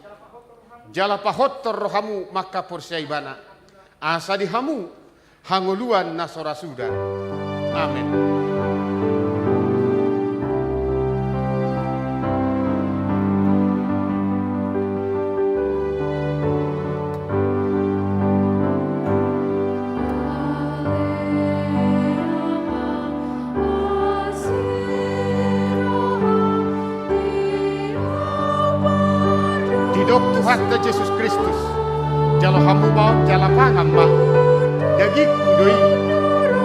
jala pahotton rohamu mangkaporseai ibana, asa di hamu hangoluan na so ra suda. Amen. Didok Tuhanta Jesus Kristus, jalo hamu ma on jala pangan ma. Dagingku do i,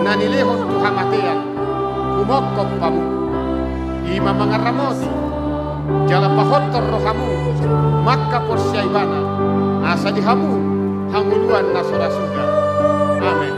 na nilehon tu hamatean, humongkop hamu. I ma mangaramoti jala pahotton rohamu mangkaporseai ibana, asa di hamu hangoluan na so ra suda. Amen.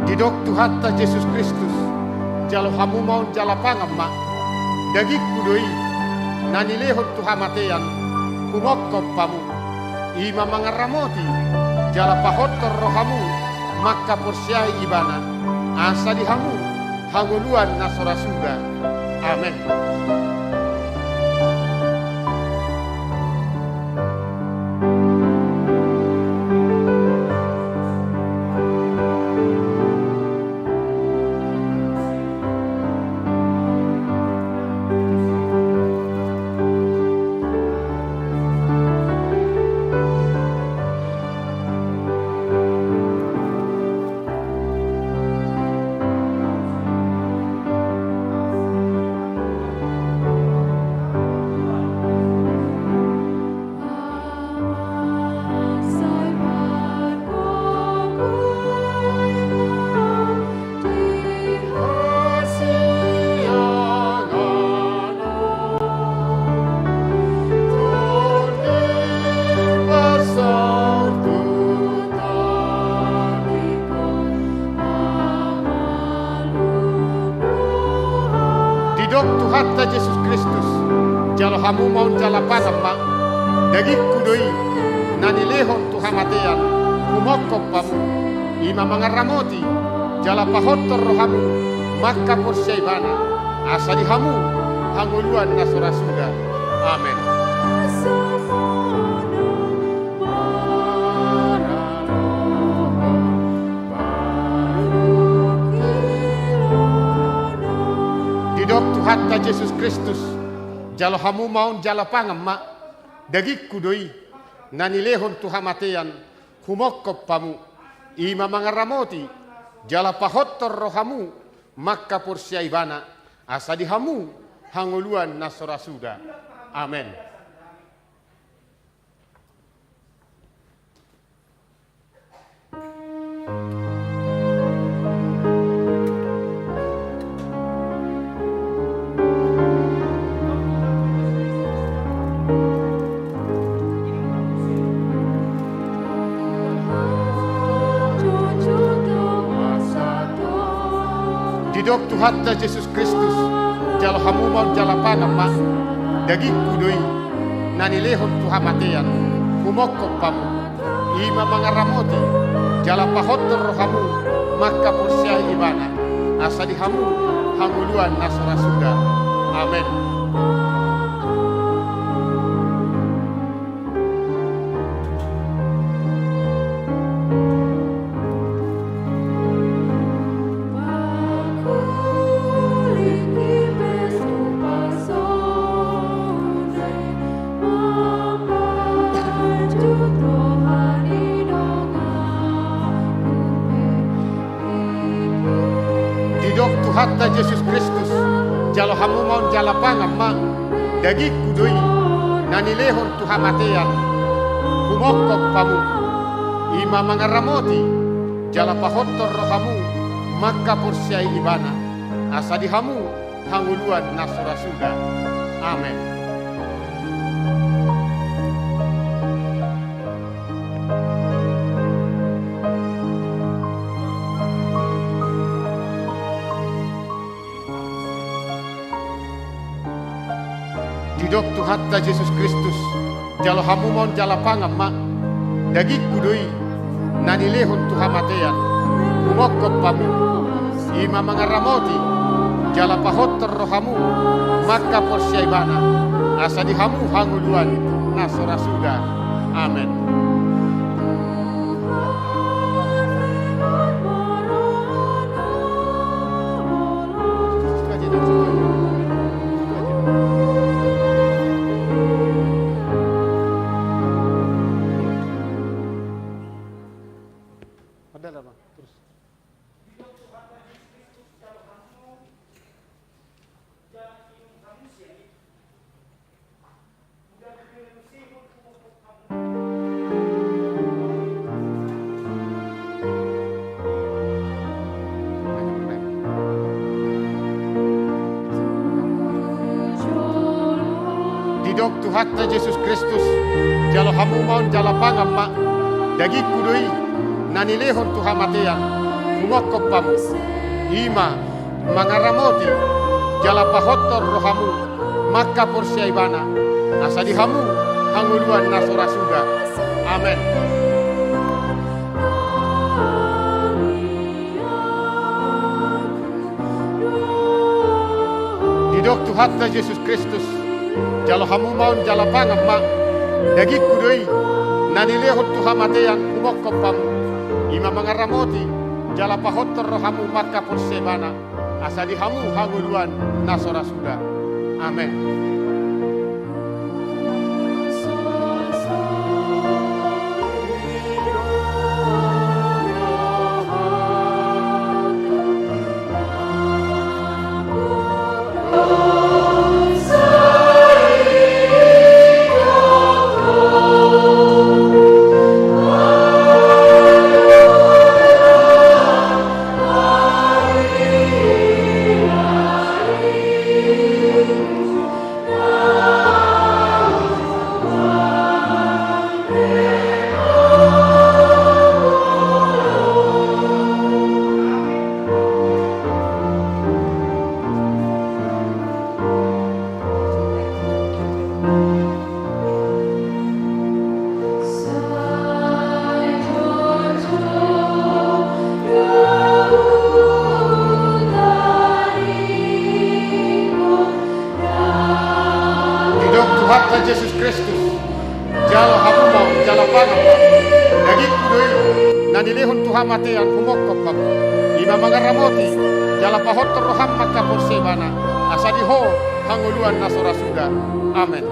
Didok Tuhanta Jesus Kristus, jalo hamu ma on jala pangan ma. Dagingku do i, na nilehon tu hamatean, humongkop hamu. I ma mangaramoti jala pahotton rohamu mangkaporseai ibana, asa di hamu hangoluan na so ra suda. Amen. Didok Tuhanta Jesus Kristus, jalo hamu ma on jala pangan ma. Dagingku do i, na nilehon tu hamatean, humongkop hamu. I ma mangaramoti jala pahotton rohamu mangkaporseai ibana, asa di hamu hangoluan na so ra suda. Amen. Didok Tuhanta Jesus Kristus, jalo hamu ma on jala pangan ma. Dagingku do i, na nilehon tu hamatean, humongkop hamu. I ma mangaramoti jala pahotton rohamu mangkaporseai ibana, asa di hamu hangoluan na so ra suda. Amen. Didok Tuhanta Jesus Kristus, jalo hamu ma on jala pangan ma. Dagingku do i, na nilehon tu hamatean, humongkop hamu. I ma mangaramoti jala pahotton rohamu mangkaporseai ibana, asa di hamu hangoluan na so ra suda. Amen. Didok Tuhanta Jesus Kristus, jalo hamu ma on jala pangan ma. Dagingku do i, na nilehon tu hamatean, humongkop hamu. I ma mangaramoti jala pahotton rohamu mangkaporseai ibana, asa di hamu hangoluan na so ra suda. Amen. Didok Tuhanta Jesus Kristus, jalo hamu ma on jala pangan ma, dagingku do i, na nilehon tu hamatean, humophop hamu, i ma mangaramoti, jala pahot rohamu, mangkaporseai ibana, asa di hamu hangoluan, na so ra suda. Amen. Didok Tuhanta Jesus Kristus, jalo hamu ma on jala pangan ma, dagingku do i, na nilehon tu hamatean, humophop hamu, i ma mangaramoti, jala pahothon rohamu, mangkaporseai ibana, asa di hamu hangoluan na so ra suda. Amen. Didok Tuhanta Jesus Kristus, jalo hamu ma on jala pangan ma, dagingku do i, na nilehon tu hamatean, humophop hamu, i ma mangaramoti, jala pahothon rohamu, mangkaporseai ibana, asa di hamu hangoluan na so ra suda. Amen. Didok Tuhanta Jesus Kristus, jalo hamu ma on jala pangan ma, dagingku do i, na nilehon tu hamatean, humophop hamu, i ma mangaramoti, jala pahothon roham, mangkaporseai ibana, asa di ho hangoluan na so ra suda. Amen.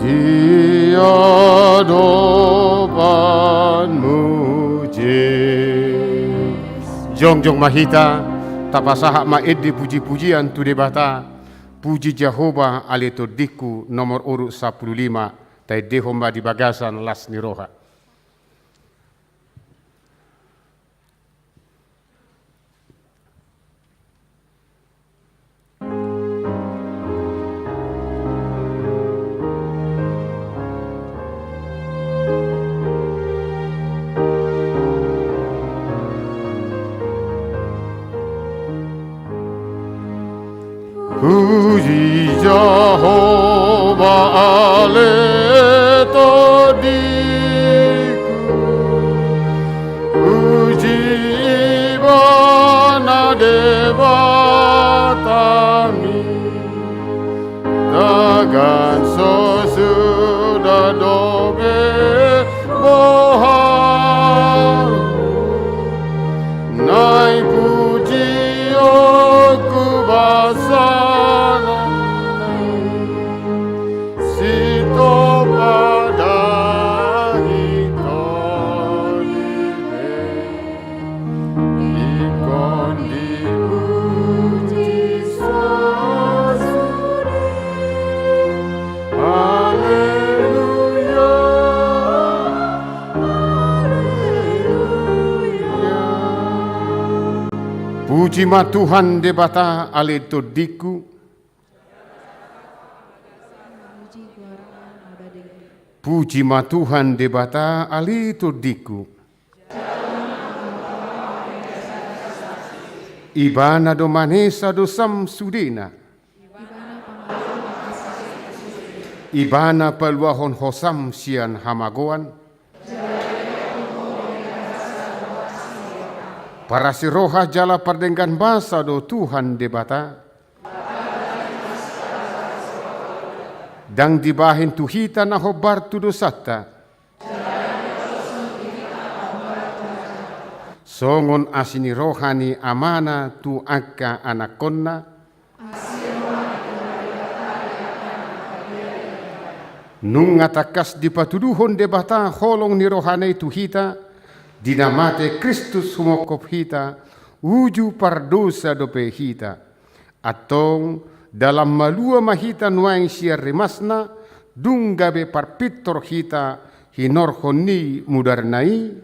Di adopanmu, Jesus. Jongjong ma hita, tapasahat ma ende puji-pujian tu Debata. Puji Jahowa ale tondingku, nomor urut sampulu lima, taendehon ma di bagasan las ni roha. Puji Jahowa ale tondingku, puji Ibana Debatami, tagan so suda dope boha. Puji ma Tuhan Debata ale tondingku. Puji ma Tuhan Debata ale tondingku. Ibana do manesa dosam sudena. Ibana paluahon hosam sian hamagoan. Parasi roha jala pardenggan basa do Tuhan Debata. Ndang dibahen tu hita na hombar tu dosanta. Songon asi ni roha ni Amana tu angka anakkonna. Nunga tangkas dipatuduhon Debata holong ni rohana i tu hita, di na mate Kristus humongkop hita, uju pardosa dope hita. Antong, dalan malua ma hita nuaeng sian rimasna, dung gabe parpintor hita, hinorhon ni mudarna i.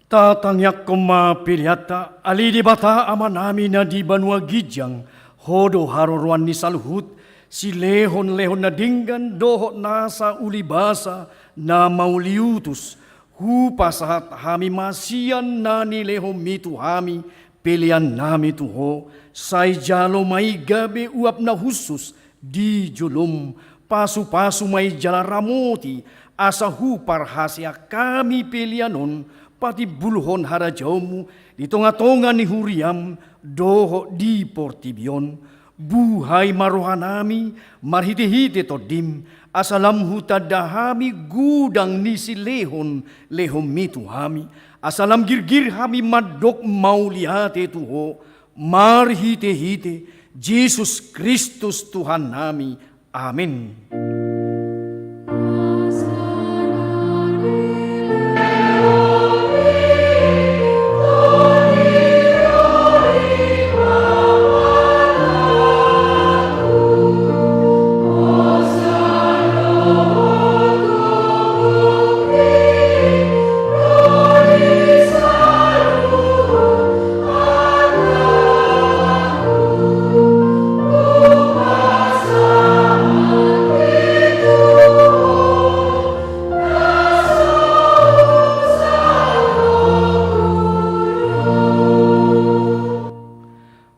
Tatangiangkon ma peleanta. Ale Debata Amanami na di banua ginjang, Ho do haroroan ni saluhut, silehonlehon na denggan dohot nasa ulibasa na mauliutus, hupasahat hami ma sian na nilehonMi tu hami, peleannami tu Ho, sai jalo ma i gabe uap na hushus di jolom, pasupasu ma i jala ramoti, asa huparhaseang hami pelean on patimbulhon harajaonMu di tongatonga ni huriaM dohot di portibi on. Buhai ma rohanami marhitehite TondiM, asa lam hutanda hami godang ni silehonlehonMi tu hami, asa lam girgir hami mandok mauliate tu Ho, marhitehite Jesus Kristus Tuhannami. Amen.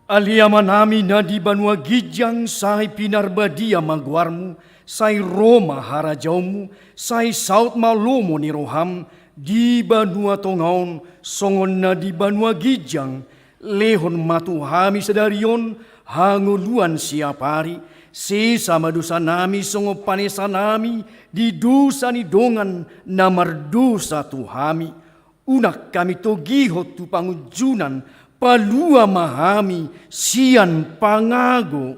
Ale Amanami na di banua ginjang, sai pinarbadia ma goarMu, sai ro ma harajaonMu, sai saut ma lomo ni rohaM di banua tonga on songon na di banua ginjang. Lehon ma tu hami sadari on hangoluan siapari, sesa ma dosanami songon panesanami di dosa ni dongan na mardosa tu hami. Unang hami togihon tu pangunjunan, palua ma hami sian pangago.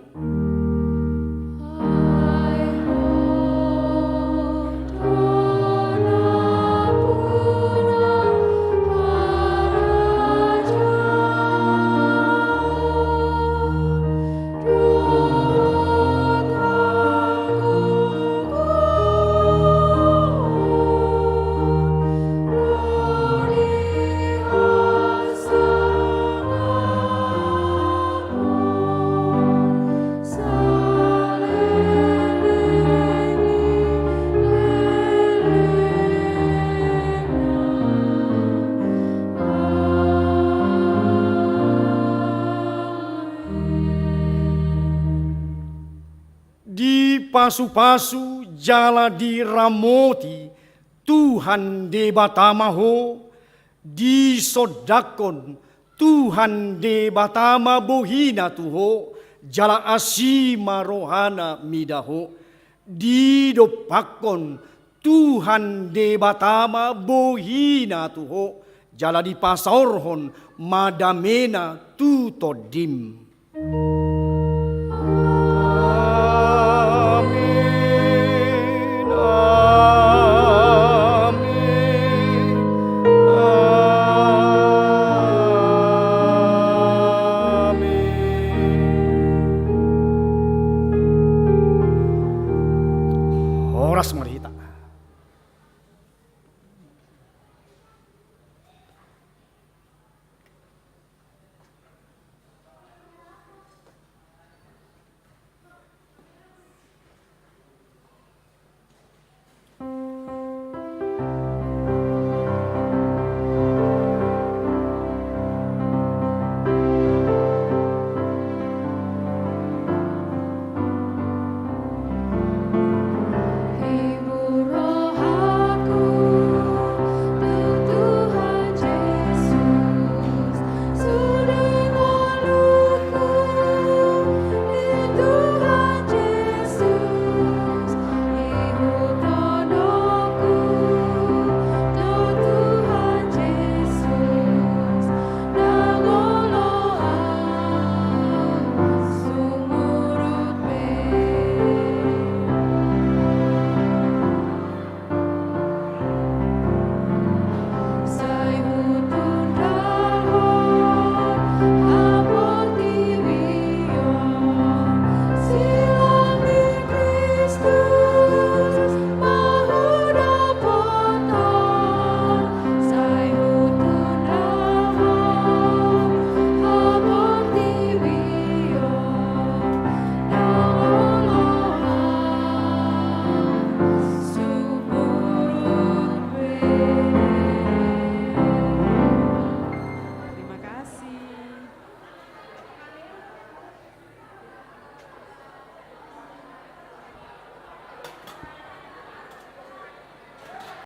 Dipasupasu jala diramoti Tuhan Debata ma ho, disondangkon Tuhan Debata ma bohina tu ho, jala asi ma rohana mida ho. Didompakkon Tuhan Debata ma bohina tu ho, jala dipasaorhon ma damena tu tondim.